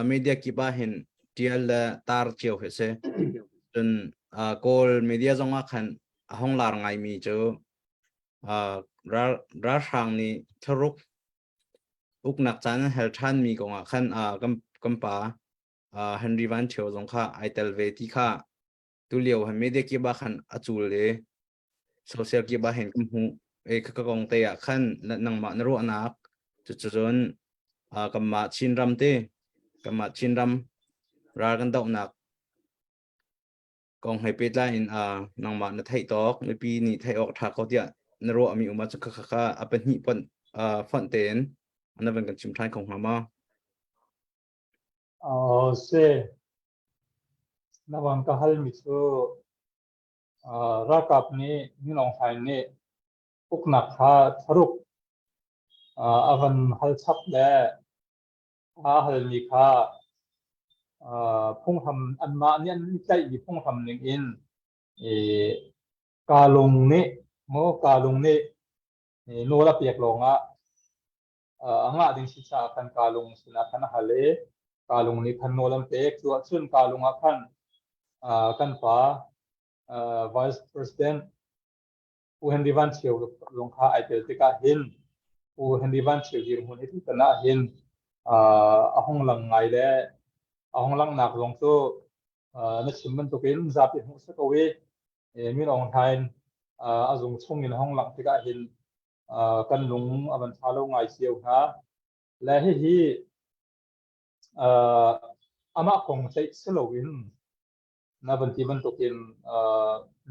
media kip ah hin ṭial le tar cio hi si. Cun Kawl media zong ah khan a hong lar ngaimi cu ralhrang nih thlaruk uknak caan an hal ṭhanmi kong ah khan kan pa Henry Van Ṭhio zong kha ai tel ve ti kha tulio han media kip ah khan a cul i social kip ah hin kan hmuh i ka kong te ah khan nangmah na ruahnak cucun kanmah Chinram te kanmah Chinram ral kan dohnak kong he pehtlai in nangmah na theih tawk mipi nih theih awk ṭha ko tiah na ruahmi um ahcun kha kha a pahnih fonh fonh tein na van kan chim ṭhan kho hnga maw? Si. Na van ka halmi cu ralkap nih Min Aung Hlaing nih uknak kha thlaruk a van hal chap le aa halmi kha phunghram anmah nih an i tlaihmi phunghram ning in Kalung nih maw Kalung nih nawl a pek lawngah a ngah ding si caah khan Kalung sinah khan a hal i Kalung nih khan nawl an pek. Cu ahcun Kalung ah khan kan pa Vice President Pu Henry Van Ṭhio zong kha ai tel tikah hin Pu Henry Van Ṭhio dirhmun hi tutan ah hin a hung lang ngai le a hung langhnak zong cu na chim bantukin zapi hmuh si ko i Min Aung Hlaing a zung chung in a hung langh tikah hin kan lung a van ṭha lo ngai cio hna. Le hihi amah kong ceih si loin Na van ti bantukin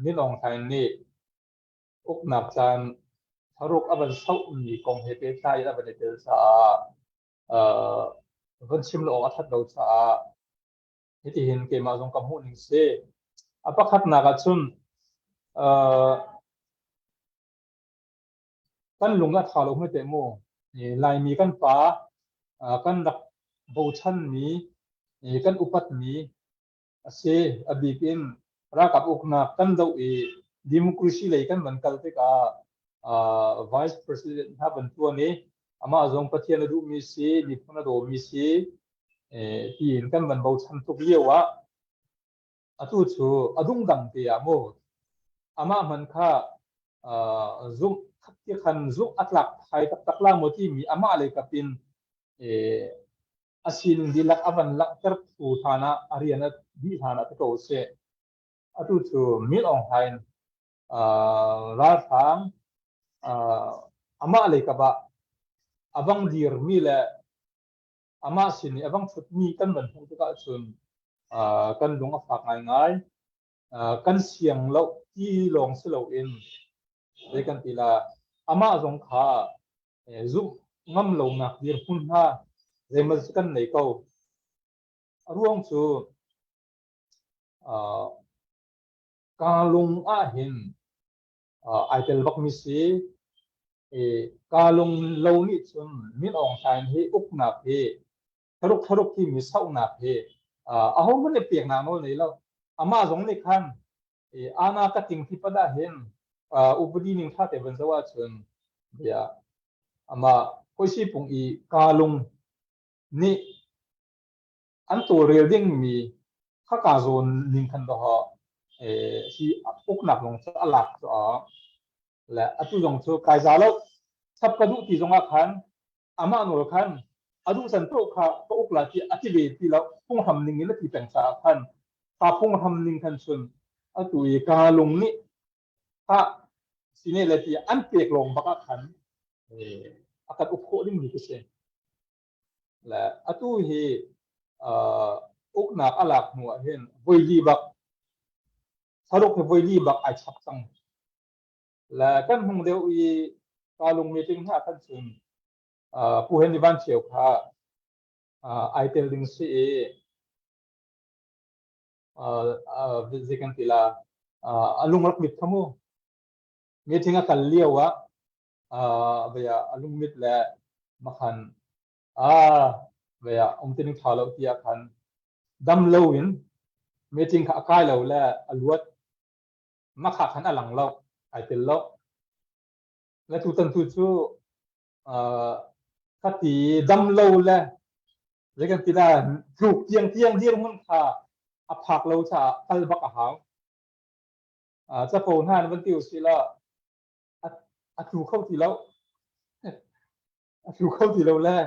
Min Aung Hlaing nih uknak caan thlaruk a van sauhmi kong he pehtlai in a van i tel caah van chim lo awk a ṭhat lo caah hitihin keimah zong ka hmuh ning si. A pakhatnak ahcun kan lung a ṭha lo hme teh mu. Laimi kan pa kan rak bochanmi, kan upatmi a si. A bik in ralkap uknak kan doh i democracy lei kan van kal tikah vice president hna van tuan i amah zong Pathian a duhmi si, miphun a dawmi si tiin kan van bochan tuk lio ah atu cu a dungdang te ah mu amah hman kha zumh ti khan zumh a tlak thai taktak la maw timi amah lei kap in a sining dihlak a van langhter tu hlan ah a rian a dih hlan ah ti ko seh. Atu cu Min Aung Hlaing ralhrang amah lei kap ah a vang dirmi le amah sin i a vang thutmi kan van hmuh tikah cun kan lung a fak ngaingai. Kan siang lo ti lawng si loin zei kan ti la amah zong kha zumh ngam lonak dirhmun hna zeimaw kan nei ko. A ruang cu ka lung ah hin ai tel bakmi si. Ka lung lo nih cun Min Aung Hlaing hi uknak hi thlaruk thlaruk timi sauhnak hi ahohmanh nih peknak nawl nei lo. Amah zong nih khan ana ka ting ti pat ah hin upadi ning tha te van zoh ahcun bia amah Khuaisi pung i Kalung nih an tawlrel dingmi khaka zawn ning khan doh hi uknak zong cu a lak cu le atu zong cu kai za lo chap ka duh ti zong ah khan amah nawl khan a duh can paoh kha ka uk la ti a ti ve ti lo phunghram ning in a ti peng caah khan kha phunghram ning khan cun atu i ka lung nih ha sine le ti an pek lawng bak ah khan a kan uk khawh ding mi ka si le atu hi. uknak a lak hnu ah hin voili bak thlaruk hi voili bak ai chap cang. Le kan hung deuh i kalung meeting hna khan cun Pu Henry Van Thio kha ai tel ding si i zei kan ti la a lung rak mit kha mu. Meeting a kal lio ah a lungmit le makhan a um tining ṭha lo tiah khan dam lo in meeting kha a kai lo le a luat makha khan a lang lo ai tel lo le tutan tu cu khati dam lo le zei kan ti la tluk tiang tiang dirhmun kha a phak lo caah kal bak a hau. Capo hna van ti usih law a tlu kho ti lo. A tlu kho ti lo le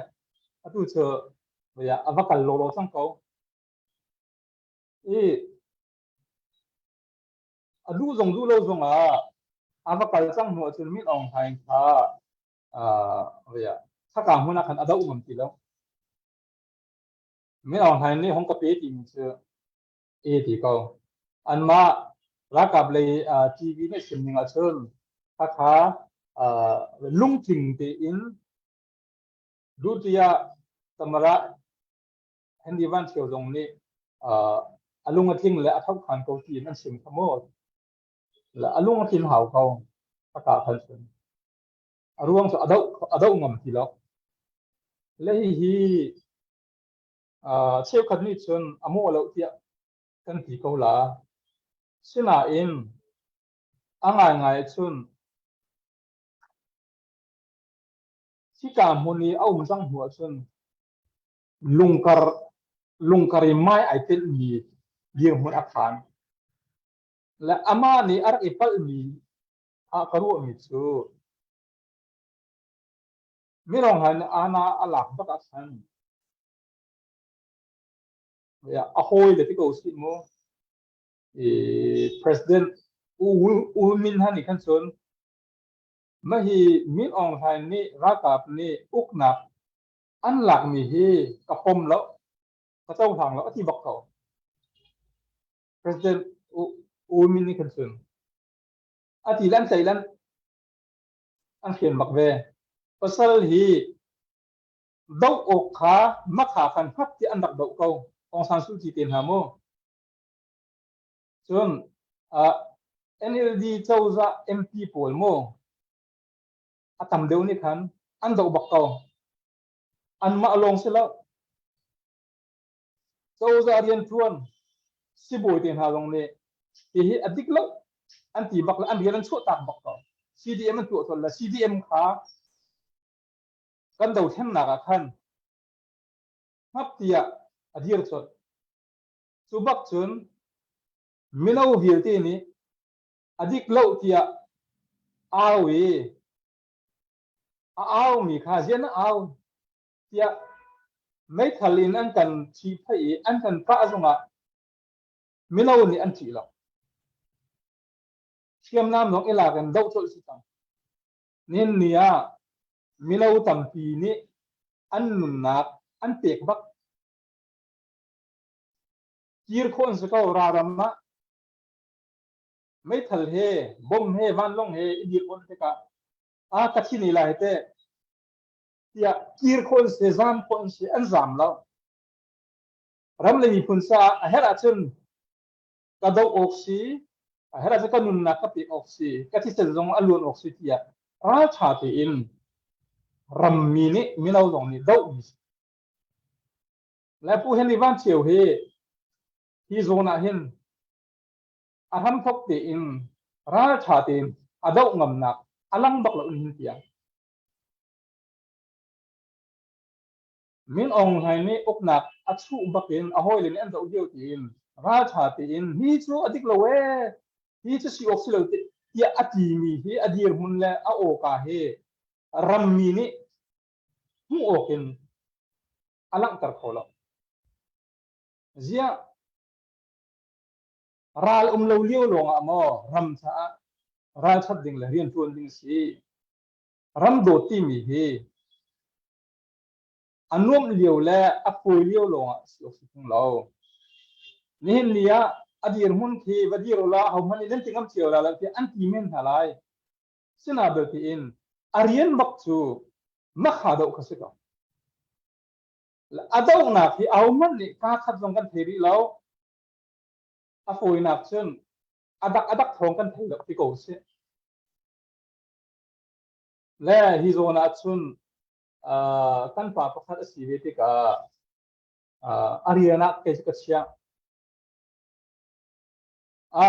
atu cu a va kal lawlaw cang ko. I a duh zong duh lo zong ah a va kal cang hnu ahcun Min Aung Hlaing kha thaka hmun ah khan a doh ngam ti lo. Min Aung Hlaing nih hong ka pe timi cu e ti ko. Anmah ralkap lei TV nih chim ning ahcun khakha lungtling tein duhtiah Tamara Henry Van Thio zong nih a lung a tling le a thokhan ko tiin an chim kha mu. A lung a tlin hau ko khaka khan cun. A ruang cu a doh ngam ti lo. Le hihi Cheukhat nih cun a mawh lo tiah kan ti ko la. Sinain a ngaingai cun hika hmun i a um cang hnu ahcun lungkar lungkar i mai ai telhmi dirhmun a phan. Le amah nih a rak i palhmi ah ka ruahmi cu Mirang han ana a lak bak ah khan a hawi le ti ko sih mu. I President U U Min Han nih khan cun mah hi Min Aung Hlaing nih ralkap nih uknak an lakmi hi ka pom lo, ka cohlang lo a ti bak ko. President U U Min nih khan cun a ti lan tlaih lan an hrian bak ve. Pasal hi doh awk kha makha khan hngak ti an rak doh ko. Aung San Suu Kyi te hna mu. Cun NLD cozah MP pawl mu a tam deuh nih khan an doh bak ko. Anmah lawng si lo. Cozah rianṭuan sibawi te hna zong nih hihi a dik lo an ti bak le an rian an chuahtak bak ko. CDM an tuah tawn le CDM kha kan dothlennak ah khan hngap tiah a dir colh. Cu bak cun mino vialte nih a dik lo tiah au i a aumi kha zian a au tiah meithal in an kan ṭhihphaih i an kan kah zongah mino nih an ṭih lo. Hriamnam zong i lak in doh colh si cang. Nihin ni ah mino tampi nih an nunnak an pek bak. Kir khawh an si ko ralram ah meithal he bom he vanlawng he i dir on tikah a ka thi ni lai te tiah kir khawh an si, zaam khawh an si, an zaam lo. Ram le miphun caah a herh ahcun ka doh awk si, a herh ahcun ka nunnak ka pek awk si, ka thisen zong a luan awk si tiah ralṭha tein rammi nih mino zong nih dohmi si. Le Pu Henry Van Thio hi hi zawn ah hin a hramthok tein ralṭha tein a doh ngamnak a lang bak lo in hin tiang. Min Aung Hlaing nih uknak a chuh bakin a hawile nih an doh lio tiin ralṭha tein hi cu a dik lo ee, hi cu si awk si lo tiah a timi hi a dirhmun le a awka hi rammi nih hmuh awk in a langhter kho lo. Ziah ral um lo lio lawngah maw ram caah ralṭhat ding le rianṭuan ding si? Ram dawt timi hi a nuamh lio le a fawi lio lawngah si awk si tung lo. Nihin ni ah a dirhmun khi va dir ula ahohmanh nih nan ti ngam cio la lo tiah an ti men hna lai. Sina belte in a rian bak cu makha doh kha si ko. A dohnak hi ahohmanh nih kaa khat zong kan thei rih lo. A fawinak cun a dak a dak thawng kan thei lo ti ko sih. Le hi zawn ah cun kan pa pakhat a si ve tikah a rian ah kei cu ka chiah.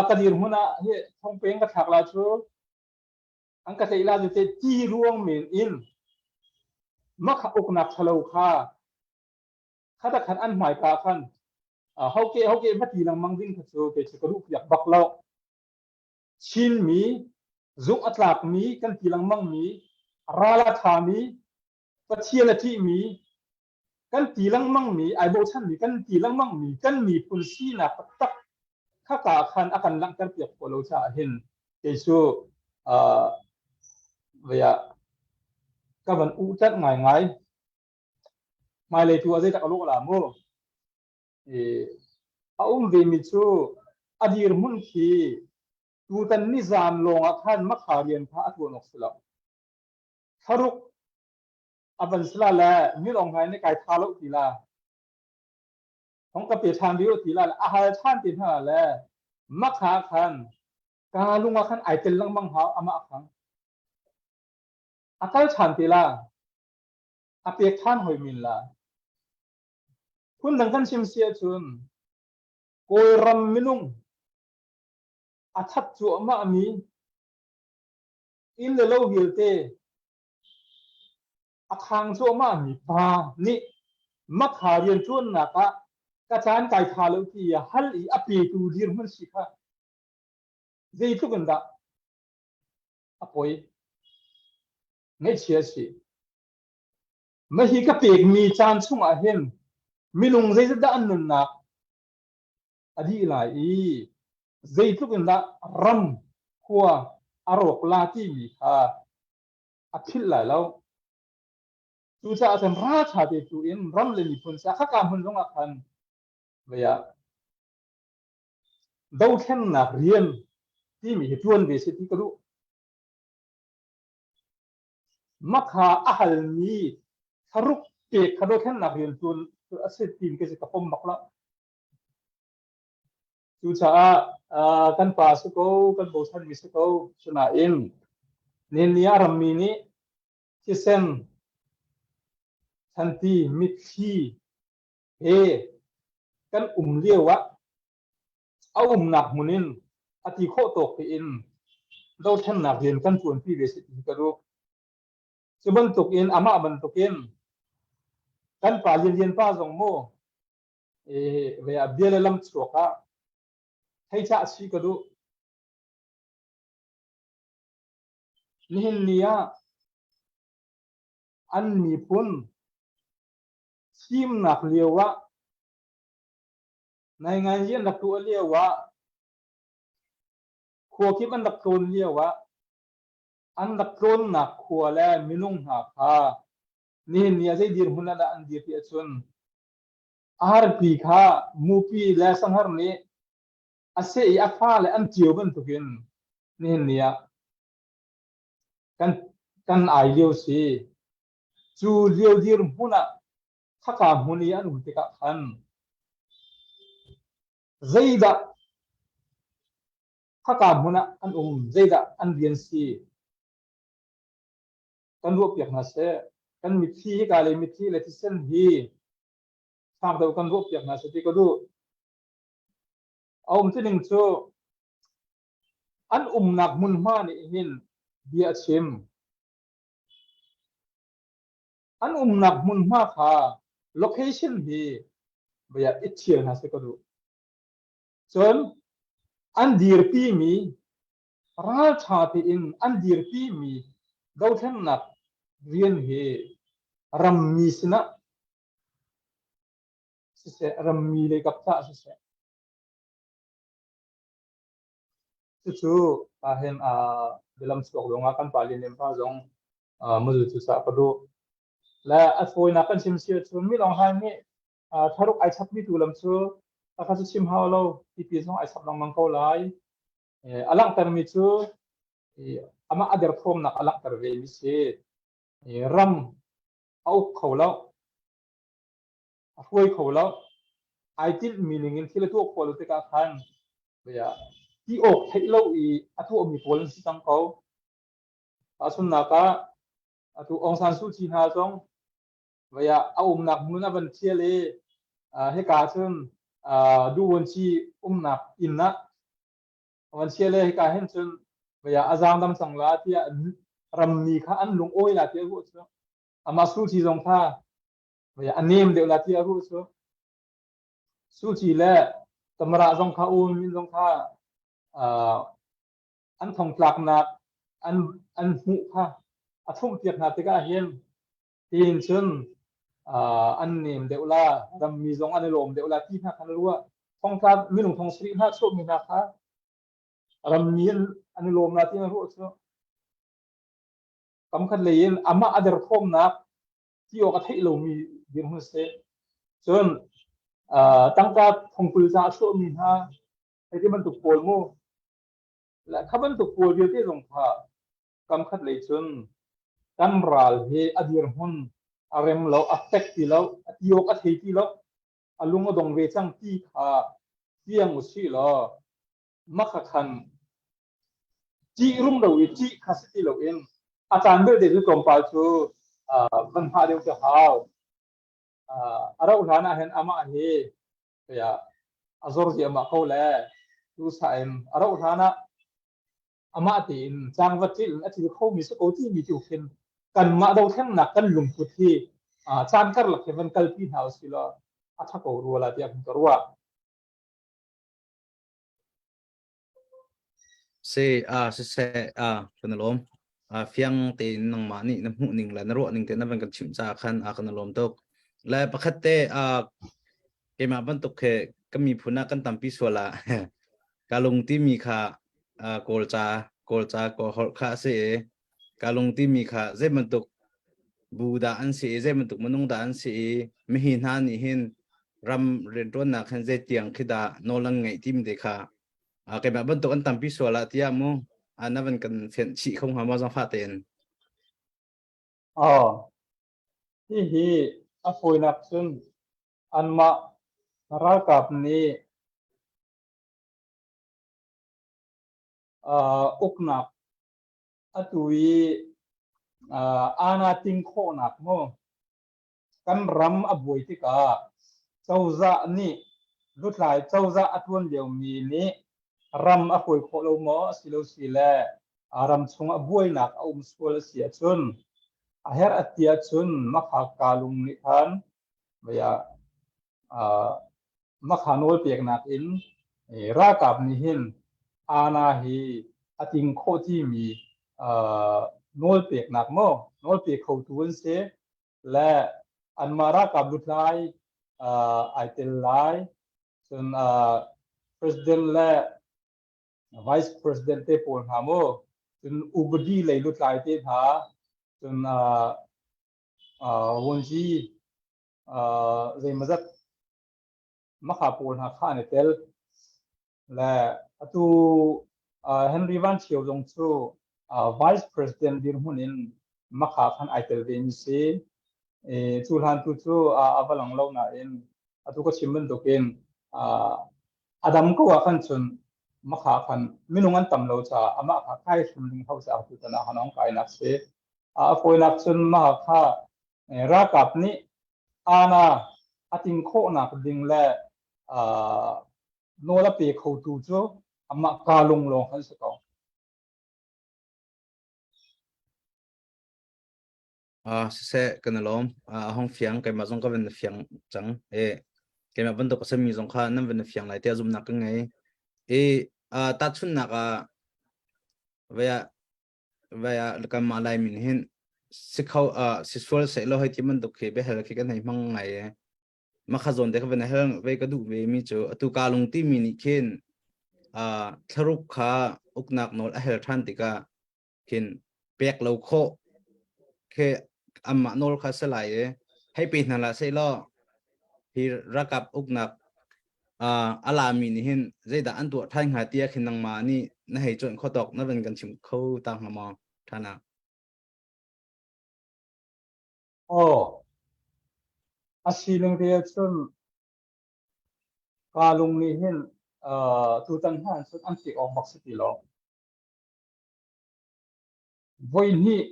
Ka dirhmun ah hi thongpeng ka thlak la cu an ka tlaih la cu te ti ruang men in makha uknak thalo kha khata khan an hmaika khan hoke hoke va ti lengmang ding kha cu kei cu ka duh piak bak lo. Chinmi zung a tlakmi kan ti lengmangmi ral a ṭhami Pathian a ṭihmi kan ti lengmangmi ai bochanmi kan ti lengmangmi kan miphun sinak taktak khaka khan a kan langhter piak khawh lo caah hin kei cu vaya ka van u tat ngaingai. Hmailei tu ah zeitak a lawh la mu? A um vemi cu a dirhmun khi tutan nizan lawng ah khan makha rian kha a tuan awk si lo. Thlaruk a van sila le milong ngai nih kai tha lo ti la. Hong ka pe ṭhan rih ti la le a hal ṭhan ti hna le makha khan ka lung ah khan ai tel lengmang hau amah khang. A kal ṭhan ti la. A pek ṭhan hoi min la. Phundang kan chim si ahcun Kawlram minung a that cuahmahmi inn le lo vialte a khang cuahmahmi pa nih makha rianṭuannak ah ka caan kai tha lo ti a hal i a petu dirhmun si kha zeitluk in dah a poi ngaihchia si. Mahhi ka pekmi caan chungah hin minung zeizat dah an nunnak a dih lai i zeitluk in dah ram khua a rawk la timi kha a philh lai lo. Cucaah cun ralṭha te tu in ram le miphun sa khaka hmun zongah khan vei ah dothlennak rian timi hi ṭuan ve seh ti ka duh. Makha a halmi thlaruk pek kha dothlennak rianṭuan a si tiin ka ka pom bak lo. Cucaah kan pa si ko, kan bochanmi si ko, sinain nihin ni ah rammi nih thisen, thlanti, mitthli he kan um lio ah a umnak hmun in a ti khawh tawk tein dothlennak rian kan ṭuanpi ve seh ti ka duh. Cu bantuk in amah bantuk in kan pa Lian Lian pa zong mu ve ah bia le lam chuak ah thei cah si ka duh. Nihin ni ah an miphun thimnak lio ah Ngaingai an rak tuah lio ah khua kip an rak tlawn lio ah an rak tlawnnak khua le minung hna kha nihin ni ah zei dirhmun ah dah an dir ti ahcun arpi kha mupi le sanghar nih a seh i a fale an cio bantukin nihin ni ah kan kan ai lio si. Cu lio dirhmun ah khaka hmun i an um tikah khan zeidah khaka hmun ah an um, zeidah an rian si kan ruahpiak hna seh. Kan mitthli hika le mitthli le thisen hi fak deuh kan ruahpiak hna seh ti ka duh. A um tining cu an umnak hmunhma nih hin bia a chim. An umnak hmunhma kha location hi bia i ṭhial hna seh ka duh. Cun an dirpimi ralṭha tein an dirpimi dothlennak rian hi rammi sinah siseh, rammi lei kap caah siseh, cucu ahhin bialam chuak zongah kan pa Lian Lian pa zong muzul cu sah ka duh. Le a fawinak kan chim si ahcun Min Aung Hlaing nih thlaruk ai chapmi tu lam cu. Takha cu chim hau lo, tipi zong ai sap lengmang ko lai. A langhtermi cu amah a derthawmnak a langhter ve mi si. Ram a uk kho lo, a hruai kho lo, ai tinhmi ning in thil a tuah khawh lo tikah khan ti awk theih lo i a tuahmi pawl an si cang ko. Tahchunhnak ah, atu Aung San Suu Kyi hna zong vaya a umnak hmun a van thial i hika cun duhvuanci umnak inn ah a van thial i hika hin cun vaya a zaangdam cang la tiah rammi kha an lung awi la tiah ruah cu amah Suu Kyi zong kha vaya a nem deuh la tiah ruah cu Suu Kyi le Tamara zong kha U Min zong kha an thongtlaknak an an hmuh kha a thumhpiak hna tikah hin tiin cun an nem deuh la rammi zong an i lawm deuh la ti hna khan ruah thongtla minung thong sarih hna chuahmi hna kha rammi an i lawm la ti an ruah cu kamkhat lei in amah a derthawmnak ti awk a theih lomi dirhmun si cun tangka thongkul ca a chuahmi hna hei ti bantuk pawl mu le kha bantuk pawl vialte zong kha kamkhat lei cun kan ral hi a dirhmun a rem lo a fek ti lo a ti awk a thei ti lo a lung a dong ve cang ti kha fiang u sih law makha khan ṭih rumro i ṭih kha si ti loin a caan belte cu tlawmpal cu van hngah deuh cu hau a rauh hlan ah hin amah hi a zor ziahmah ko le tu sa in a rauh hlan ah amah tein cangvat ṭil in a thil khomi si ko timi tu khin kanmah dothlennak kan lungput hi caan karlak hi van kalpi hna usih law a ṭha ko rua la tiah ka ruah. Si, siseh, kan i lawm. Fiang tein nangmah nih na hmuh ning le na ruah ning te na van kan chimh caah khan kan i lawm tuk. Le pakhat te keimah bantuk khi kan miphun ah kan tampi sual ah ka lung timi kha Kawlca Kawlca Kawl holh kha a si i ka lung timi kha zei bantuk bu dah an si i zei bantuk minung dah an si i mihi hna nih hin ram rianṭuannak hin zei tiang khi dah nawl an ngeih timi te kha keimah bantuk an tampi sual ah tiah mu na van kan fianh chih kho hnga maw zangfah tein? Aw, hihi a fawinak cun anmah ralkap nih uknak atu i aana ting khawhnak mu kan ram a buai tikah cozah nih lutlai cozah a tuan liomi nih ram a hruai khawh lo maw asilo si le ram chung a buainak a um sual a si ahcun a herh a ti ahcun makha kalung nih khan makha nawl peknak in ralkap nih hin aana hi a ting khawh timi nawl peknak maw nawl pe khotu an si le anmah ralkap lutlai ai tel lai cun president le vice president te pawl hna mu cun upadi lei lutlai te hna cun wunzi zeimazat makha pawl hna kha an i tel le atu Henry Van Thio zong cu vice president dirhmun in makha khan ai tel ve mi si cu hlan tu cu a va lang lo nain atu ka chim bantukin a dam ko ah khan cun makha khan minung an tam lo caah amah kha kai hrim ding hau caah tu tan ah hanong kai nak si a fawinak cun mah kha ralkap nih ana a ting khawhnak ding le nawl a pe khotu cu amah kaa lung lawng khan si ko. Siseh kan i lawm. A hong fiang keimah zong ka van na fiang cang. E keimah bantuk a simi zong kha nan van na fiang lai tiah zumhnak ka ngei. E tahchunhnak ah vaya vaya kanmah Laimi nih hin si kho si sual seh law hei ti bantuk khi biahal khi kan hei hmang ngai e. Makha zawn te ka van hal ve ka duh ve mi cu atu kalung timi nih khin thlaruk kha uknak nawl a hel ṭhan tikah khin pek lo khawh khi amah nawl kha si lai i hei pe hna la seh law hi ralkap uknak. A lami nih hin zeidah an tuah ṭhan hnga tiah khin nangmah nih na hei cuanh kho tawk na van kan chim kho ta hnga maw ṭhan ah? Aw, a sining te cun kaa lung nih hin tutan hna cun an pek awk bak si ti lo. Voi hnih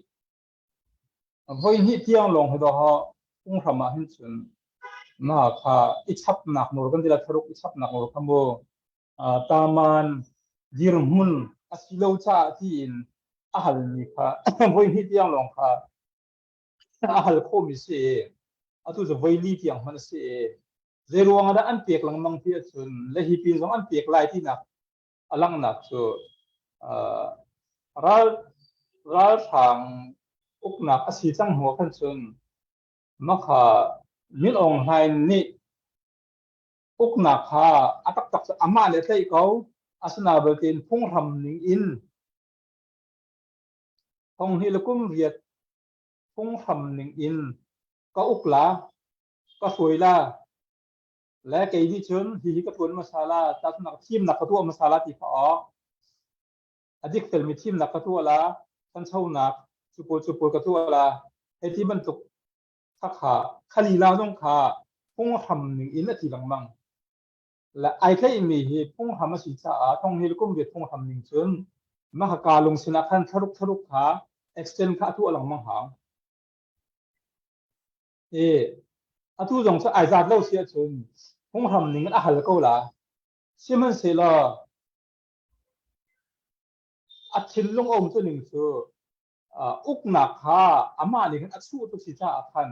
voi hnih tiang lawng hi dawh phunghram ah hin cun na kha i chapnak nawl kan ti la tharuk i chapnak nawl kha mu taman dirhmun a si lo caah tiin a halmi kha voi hnih tiang lawng kha a hal khawhmi si i atu cu voi li tiang hman a si i zei ruang ah dah an pek lengmang ti ahcun le hi pin zong an pek lai tinak a langhnak cu ral ralhrang uknak a si cang hnu khan cun makha Min Aung Hlaing nih uknak kha a taktak cu amah le tlaih ko asinain belte phunghram ning in thonghnih le kum riat phunghram ning in ka uk la ka hruai la le kei nih cun hihi ka ṭuan hmasa la tahchunhnak thimnak ka tuah hmasa la ti kha awk a dik felmi thimnak ka tuah la ṭhanchonak cu pawl cu pawl ka tuah la hei ti bantuk kha kha khalila zong kha phunghram ning in a ti lengmang le ai tlaihmi hi phunghram a si caah thonghni le kum riat phunghram ning cun mah ka lung sinah khan thlaruk thlaruk kha extend kha a tuah lengmang hau I atu zong cu ai zat lo si ahcun phunghram ning in a hal ko la. Sihmanhsehlaw a thinlung a um tu ning cu uknak kha amah nih khan a chuh tuk si caah khan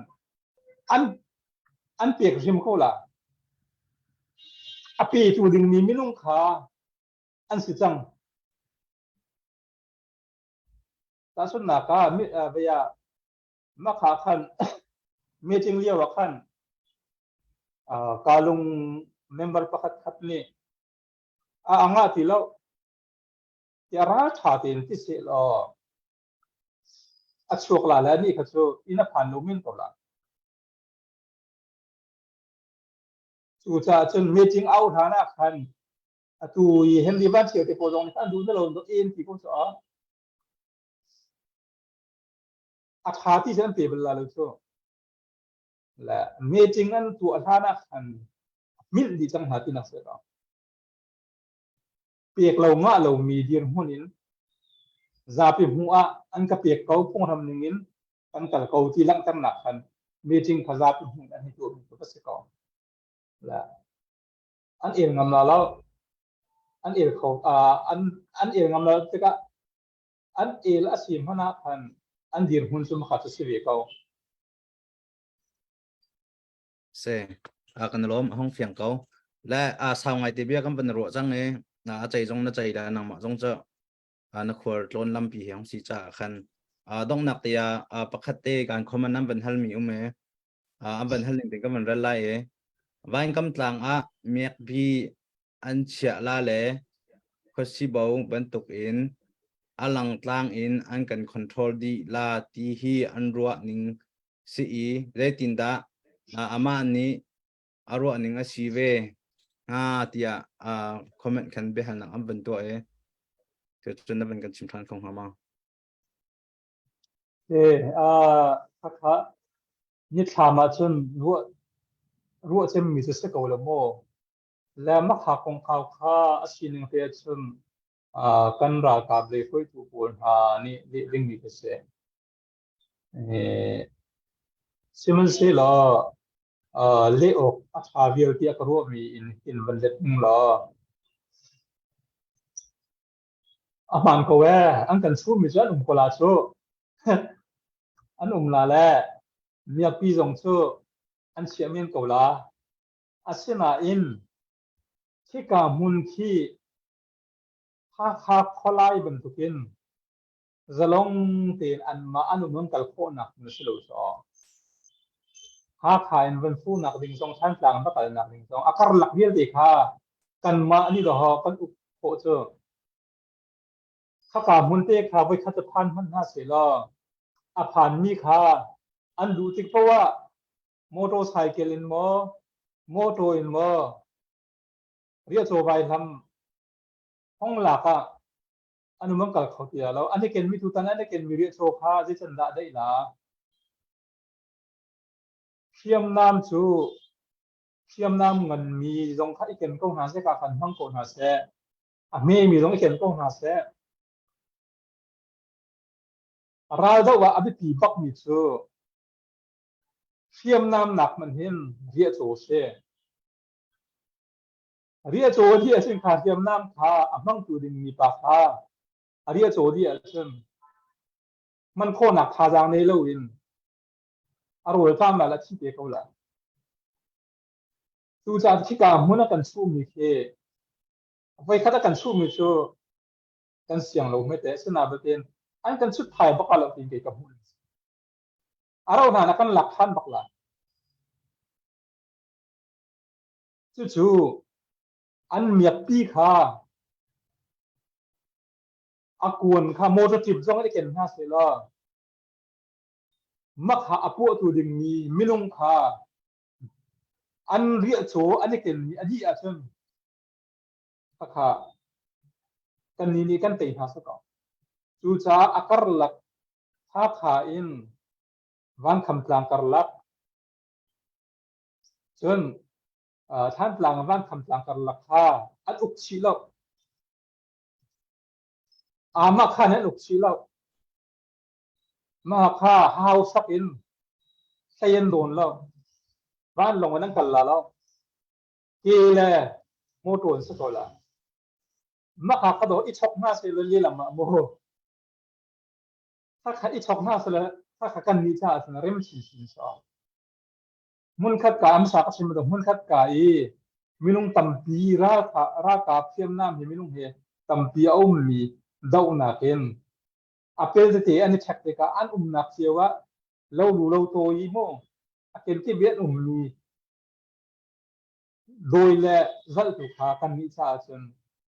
an an pek hrim ko la. A petu dingmi minung kha an si cang. Tahchunhnak ah vei ah Makha khan meeting lio ah khan Kalung member pakhat khat nih a angah ti lo tiah ralṭha tein ti seh law a chuak la le nih kha cu inn a phan lo men ko la. Cucaah cun meeting au hlan ah khan atu i Henry Van Thio te pawl zong nih an duh na lo in ti ko cu a ṭha ti cu an pe bal la lo cu. Le meeting an tuah hlan ah khan hmilh dih cang hna tinak si ko. Pek lo ngah lomi dirhmun in zapi hmuh ah an ka pek ko phunghram ning in kan kal ko ti langhternak khan meeting kha zapi hmuh in an hi tuahmi cu ka si ko. Le an el ngam la lo. An el kho an an el ngam lo tikah an el a si hmanh ah khan an dirhmun cu makhat a si ve ko. Se a kan lawm a hong fiang ko le a sau ngai te bia kan van ruah cang i na a chei zong na chei la nangmah zong cu na khuar tlawn lampi he hong si ca khan donghnak te ah pakhat te kan comment an van hal mi um e an van hal ning te kan van rel lai e Vainkam tlang ah miak bi an chiah la le khuasibo bantuk in a langtlang in an kan control dih la ti hi an ruah ning si i zeitindah amah nih a ruah ning a si ve hnga tiah comment khan biahalnak an van tuah i cun na van kan chim ṭhan kho hnga ma? Khakha nithlam ahcun ruah ruah cemmi cu si ko lo maw? Le makha kongkau kha a sining te ahcun kan ralkap lei hruaitu pawl hna nih leh dingmi ka si. Sihmanhsehlaw leh awk a ṭha vial tiah ka ruahmi in hin van let ning law a hmaan ko ee an kan chummi cu an um ko la cu an um la le miakpi zong cu an chiah men ko la. Asinain khika hmun khi Hakha khualai bantukin zalong tein anmah an um an kal khawhnak hmun a si lo caw. Hakha in van funak ding zong Thantlang va kalnak ding zong a karlak vialte kha kanmah nih dawh kan uk khawh cu. Khaka hmun te kha voikhat cu phan hmanh hna sehlaw a phanmi kha an duh tik poah ah motorcycle in maw, motor in maw. Riahcaw vaihlam hong lak ah an um an kal kho ti lo. An i kenmi tutan an i kenmi riahcaw kha zeican dah daih la? Hriamnam cu hriamnam nganmi zong kha i ken ko hna seh, ka khan hmang ko hna seh. A hmemi zong i ken ko hna seh. Raldoh ah a biapi bakmi cu hriamnam nak hmanh hin riahcaw si. Riahcaw dih ahcun kha hriamnam kha a hmangtu dingmi pa kha a riahcaw dih ahcun hman khawhnak thazaang nei loin a rawl tlam la la thi te ko la. Cucaah khika hmun a kan chuhmi khi voikhat a kan chuhmi cu kan siang lo hme te asinain batin an kan chut thai bak lo tin kei ka hmuh. A ro hna na kan lak than bak la. Cucu an miakpi kha a kuan kha motor tip zong in i ken hna seh law mak ha a puahtu dingmi minung kha an riahcaw an i kenmi a dih ahcun khakha kannih nih kan tei hna sakaw. Cucaah a karlak Hakha in Vankhamtlang karlak cun Thantlang in Vankhamtlang karlak kha an uk chih lo. Amah khan an uk chih lo. Mah kha hau sak in hlei an dawn lo. Vanlawng in an kal la lo. Ke le motor in si ko la. Mah kha ka do i chok hna seh law lehlam ah mu. Khakha i chok hna seh law khakha kan nih caah cun rem chinchin so. Hmunkhat ka amsa ka chim bantuk hmunkhat ka i minung tampi ralkap hriamnam hi minung he tampi a ummi dohnak in a pel tete an i check tikah an umnak cio ah lo lu lo tawi mu a kenkip i an ummi dawi le zalh tu kha kannih caah cun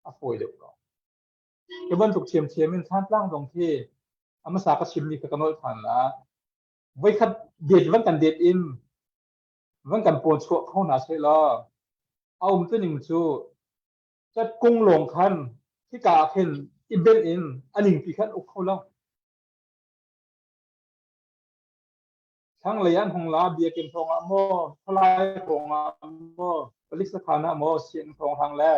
a fawi deuh ko. Hi bantuk ṭhiamṭhiam in Thantlang zong khi a hmasa ka chimmi kha ka nolh ṭhan la. Voikhat det van kan det in van kan pawn chuah kho hna seh law a um tuning cu cat kung lawng khan hika ah khin i benh in a ningpi khan uk kho lo. Thlanglei an hung la biakinn hrawng ah maw, khualai hrawng ah maw, palik sakhan ah maw, sianginn hrawng hlang le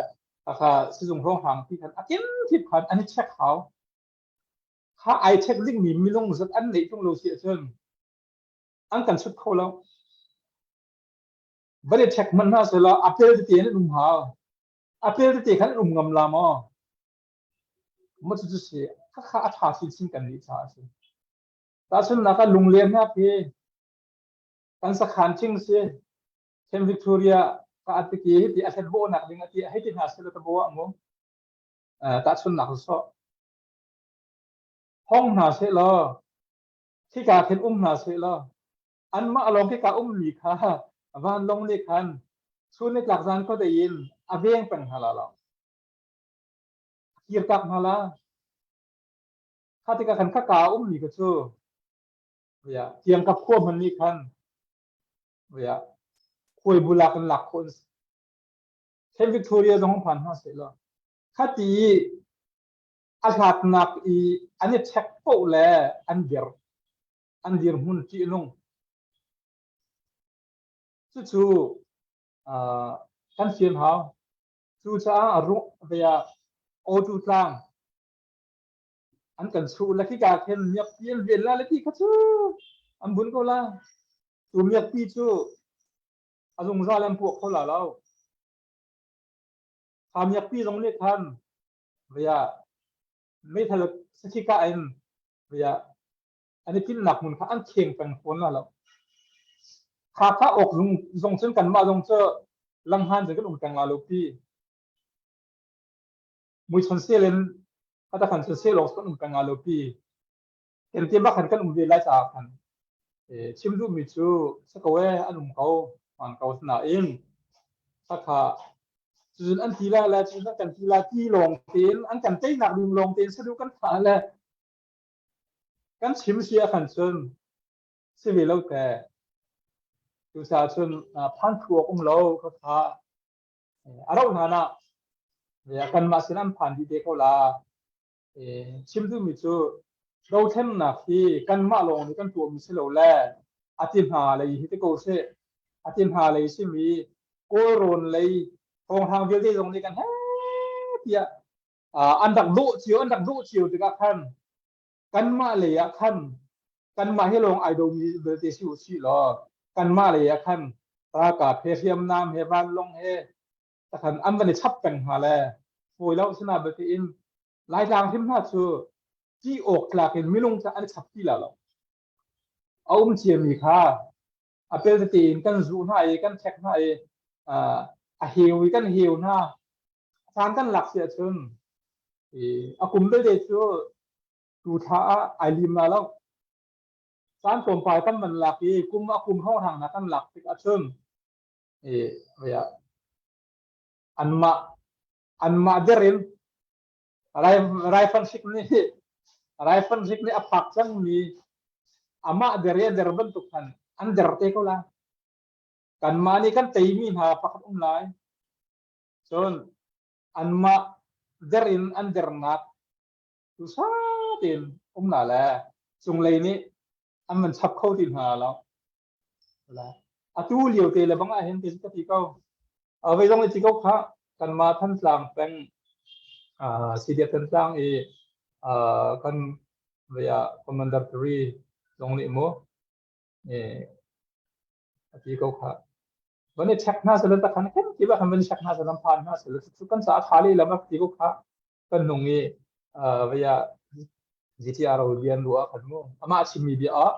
khakha sizung hrawng hlang ti khan a kimkip khan an i check hau. Kha ai check dingmi minung zat an neih tung lo si ahcun an kan chut kho lo. Van i check hmanh hna sehla a pel tete in an um hau. A pel tete khan an um ngam la maw? Maw cu cu si khakha a ṭha chinchin kan nih caah a si. Tahchunhnak ah lunglennak hi kan sakhan thing si. Camp Victoria ka atiki hi ti a hlet bawhnak ding ati hei ti hna sila ta bo ah mu. Tahchunhnak sawh. Hong hna seh law khika khin um hna seh law anmah lawng khika ummi kha vanlawng nih khan chun ni tlak zan khuadei in a veng peng hna la lo. Kirtak hna la. Kha tikah khan khaka a ummi kha cu tiang ka khua hman nih khan khuai bulak in lak khawh an si. Camp Victoria zong phan hna seh law khati i a hlatnak i an i check poh le an dir an dirhmun ṭihnung cucu kan fian hau. Cucaah Awtu tlang an kan chuh le khika khin miakpi an ven la le ti kha cu an bun ko la. Tu miakpi cu a zungzal an puak kho la lo. Kha miakpi zong nih khan via meithal sakhika in via an i tinhnak hmun kha an kheng peng fawn la lo. Kha kha awk zong cun kanmah zong cu langhan cun kan um peng la lo pi. Muichon sel in kata khan cun sel awk kan um peng la lo pi. Kan te bak khan kan um ve lai caah khan chim duhmi cu sako e an um ko man ko nain khakha cun an ti la le cun an kan ti la ti lawng tein an kan teinak ding lawng tein sadu kan thah le kan chim si ah khan cun si ve lo te. Cucaah cun phan thu awk um lo khakha a rauh hlan ah. Kanmah sin an phan dih te ko la. Chim duhmi cu dothlennak hi kanmah lawng nih kan tuahmi si lo le a ti hna lei hi ti ko seh. A ti hna lei simi Kawlrawn lei thawnghrang vialte zong nih kan he tiah an rak dawh cio an rak dawh cio tikah khan kanmah lei ah khan kanmah hi lawng ai domi belte si u sih law kanmah lei ah khan ralkap he hriamnam he vanlawng he takhan an van i chap peng hna le fawi lo sina belte in Laitlang hrim hna cu ti awk tlak in minung ca an i chap ti la lo. A um ciami kha a pel tete in kan zuh hna i kan ṭhek hna i a heu i kan heu hna. Caan kan lak si ahcun a kum belte cu tu thla ah ai lim la lo. Caan tlawmpal kan van lak i kum a kum hrawnghrang hna kan lak tik ahcun anmah anmah der in raifanh hrik nih raifanh hrik nih a phak cangmi amah der i a der bantuk khan an der te ko lai. Kanmah nih kan teimi hna pakhat um lai. Cun anmah der in an dernak tu sa tein um na le cunglei nih an van chap kho ti hna lo. Atu lio te le bang ah hin ti ka ti ko. Vei zong i ti ko kha kanmah Thantlang peng CDF Thantlang i kan vei ah Commander Three zong nih mu a ti ko kha. Van i check hna selaw takhan khin ti ba khan van i check hna selaw phan hna selaw cu kan ca a tha leh lam a ti ko kha. Kan nung i vei ah GTR rian ruah khan mu. Amah chimmi bia ah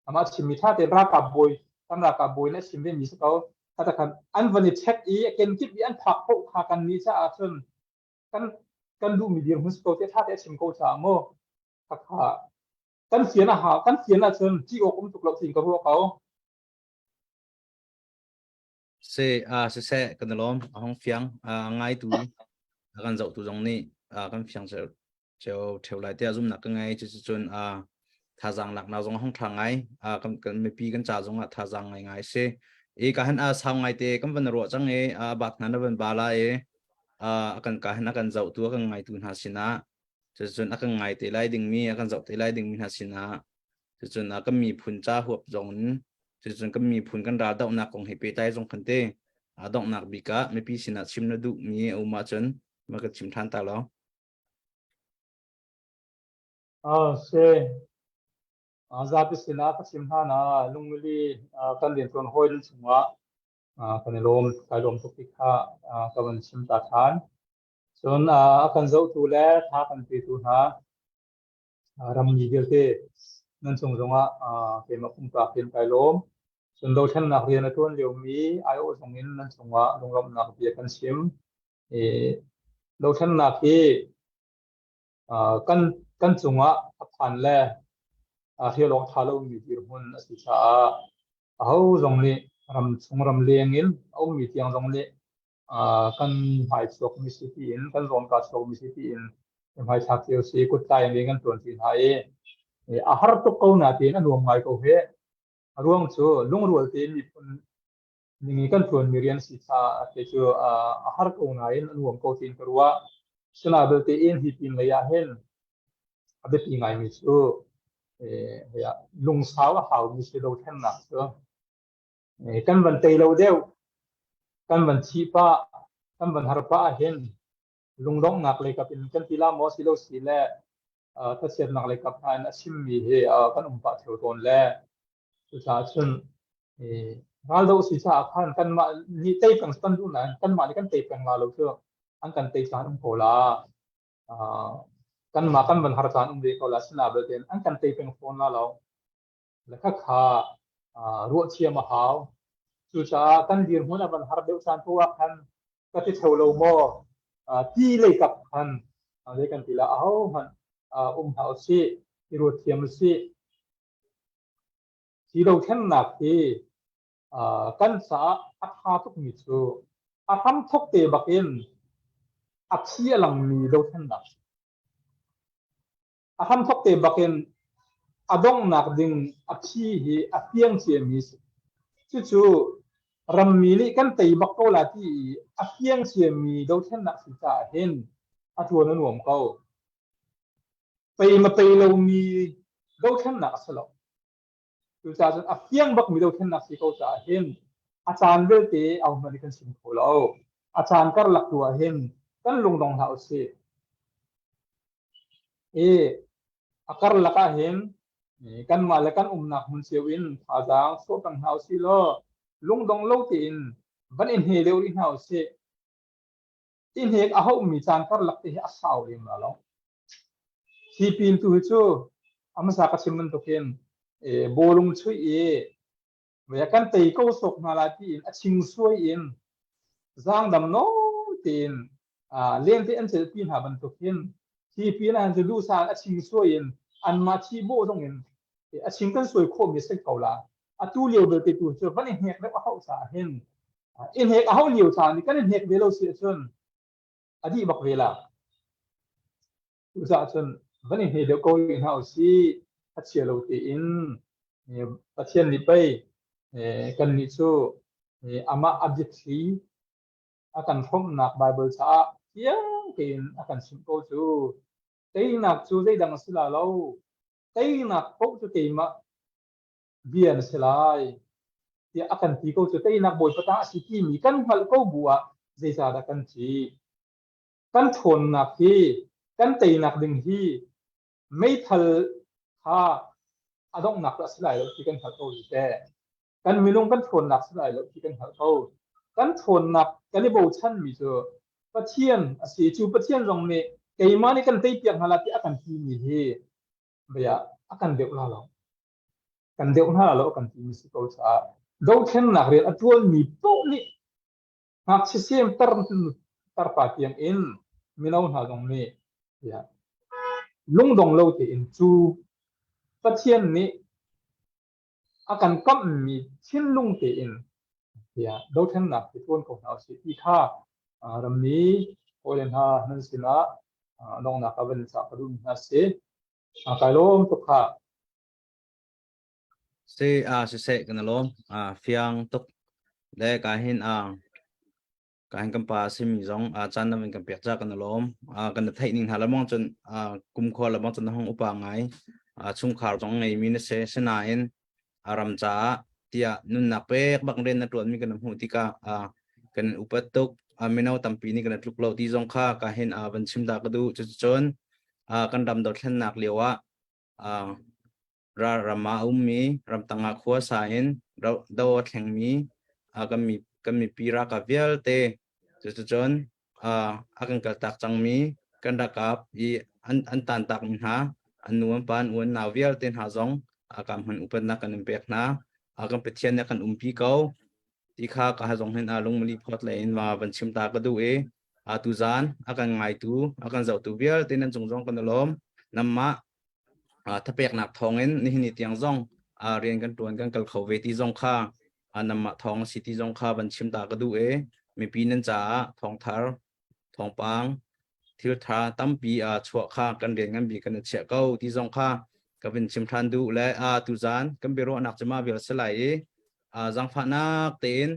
amah chimmi tha tein ralkap bawi kan ralkap bawi nih a chim ve mi si ko kha khan an van i check i kenkip i an phak paoh kha kan nih caah cun kan kan duhmi dirhmun si ko te tha te a chim ko caah mu kha kha kan fian a ha kan fian ahcun ṭih awk um tuk lo tin ka ruah ko. Se a siseh kan lawm a hong fiang a ngai tu a kan zoh tu zong nih kan fiang Ceu ṭheu lai tiah zumhnak ka ngei. Cuticun thazaang laknak zong a hung ṭha ngai. Kan, kan mipi kan ca zong ah thazaang ngai ngai si. I ka han a sau ngai te kan van ruah cang i a bak hna na van ba la i a kan ka han a kan zohtu a kan ngaitu hna sinah cuticun a kan ngai te lai dingmi a kan zoh te lai dingmi hna sinah cuticun kan miphun ca huap zong in cuticun kan miphun kan ral dohnak kong he pehtlai zong kan te a donghnak bik ah mipi sinah chim na duhmi a um ahcun ma ka chim ṭhan ta lo. Si. Zapi sinah ka chim hna na lungmili kan rianṭuan hawi nan chungah kan i lawm, kai lawm tuk ti kha ka van chim ta ṭhan. Cun a kan zohtu le tha kan petu hna rammi vialte nan cung zongah keimah pumpak in kai lawm. Cun dothlennak rian a ṭuan liomi aiawh zong in nan cungah lunglawmhnak bia kan chim. Dothlennak hi kan kan cungah a phan le hrial awk ṭha lomi dirhmun a si caah aho zong nih ram chung ram leng in a ummi tiang zong nih kan hmai chuakmi si tiin kan zawnka chuakmi si tiin hmaithlak cio si kuttlai in kan ṭuan ṭi hna i a har tuk ko nain a nuam ngai ko hih. A ruang cu lungrual tein miphun ning i kan ṭuanmi rian si caah kei cu a har ko nain a nuam ko tiin ka ruah. Sina belte in hi pin lei ah hin a biapi ngaimi cu lungsau a haumi si dothlennak cu kan van tei lo deuh, kan van thih pah, kan van har pah ahhin lungdonghnak lei kap in kan ti la maw si lo si le thlachiatnak lei kap hna in a chimmi hi kan um pah ṭheo tawn le Cucaah cun raldoh si caah khan kanmah nih tei peng kan duh nain kanmah nih kan tei peng la lo cu an kan tei caan um ko la. Kanmah kan van har caan um ve ko la sina belte an kan tei peng fawn la lo. Le khakha ruah thiam a hau. Cucaah kan dirhmun a van har deuh caan tu ah khan ka ti theo lo maw ti lei kap khan zei kan ti la aho hmanh um hlah usih i ruat thiam usih. Hi dothlennak hi kan caah a ṭha tukmi cu a hramthawk te bakin a phi a langmi dothlennak a si. A hramthawk te bakin a donghnak ding a phi hi a fiang ciami a si. Cucu Rammi nih kan tei bak ko la ti i a fiang ciami dothlennak si caah hin a ṭuan a nuam ko. Pei ma pei lomi dothlennak a si lo. Cucaah cun a fiang bakmi dothlennak si ko caah hin a caan vialte ahohmanh nih kan chim kho lo. A caan karlak tu ah hin kan lungdong hlah usih. I a karlak ah hin kanmah le kan umnak hmun cio in thazaang chuah peng hna usih law lungdong lo tein van i hne deuh rih hna usih. I hnek a hauhmi caan karlak te hi a sau lem la lo. Hi pin tu hi cu a hmasa ka chim bantukin bawlung chuih i kan tei ko sawk hna lai tiin a ching suai in zaangdam nawn tein lente an celhpi hna bantuk hin hi pin ah cu duhsah a ching suai in anmah thi bawh zong in a ching kan suai khawhmi a si ko la. Atu lio belte tu cu van i hnek deuh a hauh caah hin i hnek a hauh lio caan i kan i hnek ve lo si ahcun a dih bak ve la. Cucaah cun van i hne deuh ko rih hna usih. A chia lo tein Pathian nih pei kannih cu amah a biathli a kan hrawmhnak Baibal caah fiang tein a kan chimh ko cu. Teinak cu zeidang a si la lo. Teinak paoh cu keimah bia na si lai tiah a kan ti ko cu. Teinak Bawipa ta a si timi kan hngalh ko bu ah zeicahdah kan cih? Kan ṭhawnnak hi, kan teinak ding hi meithal kha a donghnak a si lai lo ti kan hngalh ko hi teh. Kan minung kan ṭhawnnak si lai lo ti kan hngalh ko. Kan ṭhawnnak kan i bochanmi cu Pathian a si. Cu Pathian zong nih keimah nih kan teipiak hna lai ti a kan timi hi bia a kan deuh la lo. Kan deuh hna lo a kan timi si ko caah dothlennak rian a ṭuanmi paoh nih ngakchia sem tar tarpa tiang in mino hna zong nih tiah lungdong lo tein cu Pathian nih a kan kamhmi thinlung tein tiah dothlennak hi tuan ko hna usih ti kha rammi hawile hna nan sinah donghnak ah van cah ka duhmi hna si. Kai lawm tuk kha. Si a siseh kan lawm a fiang tuk le ka hin a ka hin kan pa simi zong a caan nam in kan pek ca kan lawm a kan theih ning hna lamong cun a kum khua lamong cun hong upa ngai a chungkhar zong ngei mi na se sinain a ram caah tiah nunnak pek bak rian na tuan mi kan hmuh tikah a kan upat tuk a mino tampi nih kan tluk lo ti zong kha ka hin a van chim da ka du cucun a kan ram dothlennak lio ah a ram ah a ummi ramtang ah khua sa in do a thlengmi kan mipi ralkap vialte cuticun a kan kaltak cangmi kan ralkap i an tantakmi hna an nu an pa an u an nau vialte hna zong kan hman upatnak kan in pek hna. Kan Pathian nih a kan umpi ko ti kha ka zong hin lungmali phawt le in va van chim ta ka duh i tuzaan a kan ngaitu a kan zohtu vialte nan cung zong kan i lawm. Nanmah thapeknak thawngin nihin ni tiang zong rian kan ṭuan kan kal kho ve ti zong kha nanmah thawng a si ti zong kha van chim ta ka duh i mipi nan caah thawngthar thawngpang thiltha tampi chuah kha kan rian ngan bik kan i chiah ko ti zong kha ka vin chim ṭhan duh le tuzaan kan biaruahnak cu mah vial si lai i zaangfahnak tein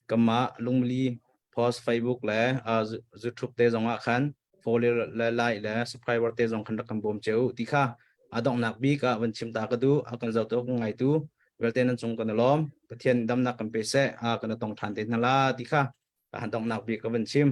Kanmah lungli post Facebook le YouTube te zong ah khan follow le like le subscriber te zong khan rak kan bawm cio ti kha a donghnak bik ah van chim ta ka duh. A kan zohtu kan ngaitu vialte nan cung kan i lawm. Pathian damnak kan pe seh, kan i tong ṭhan te hna la ti kha a donghnak bik ka van chim.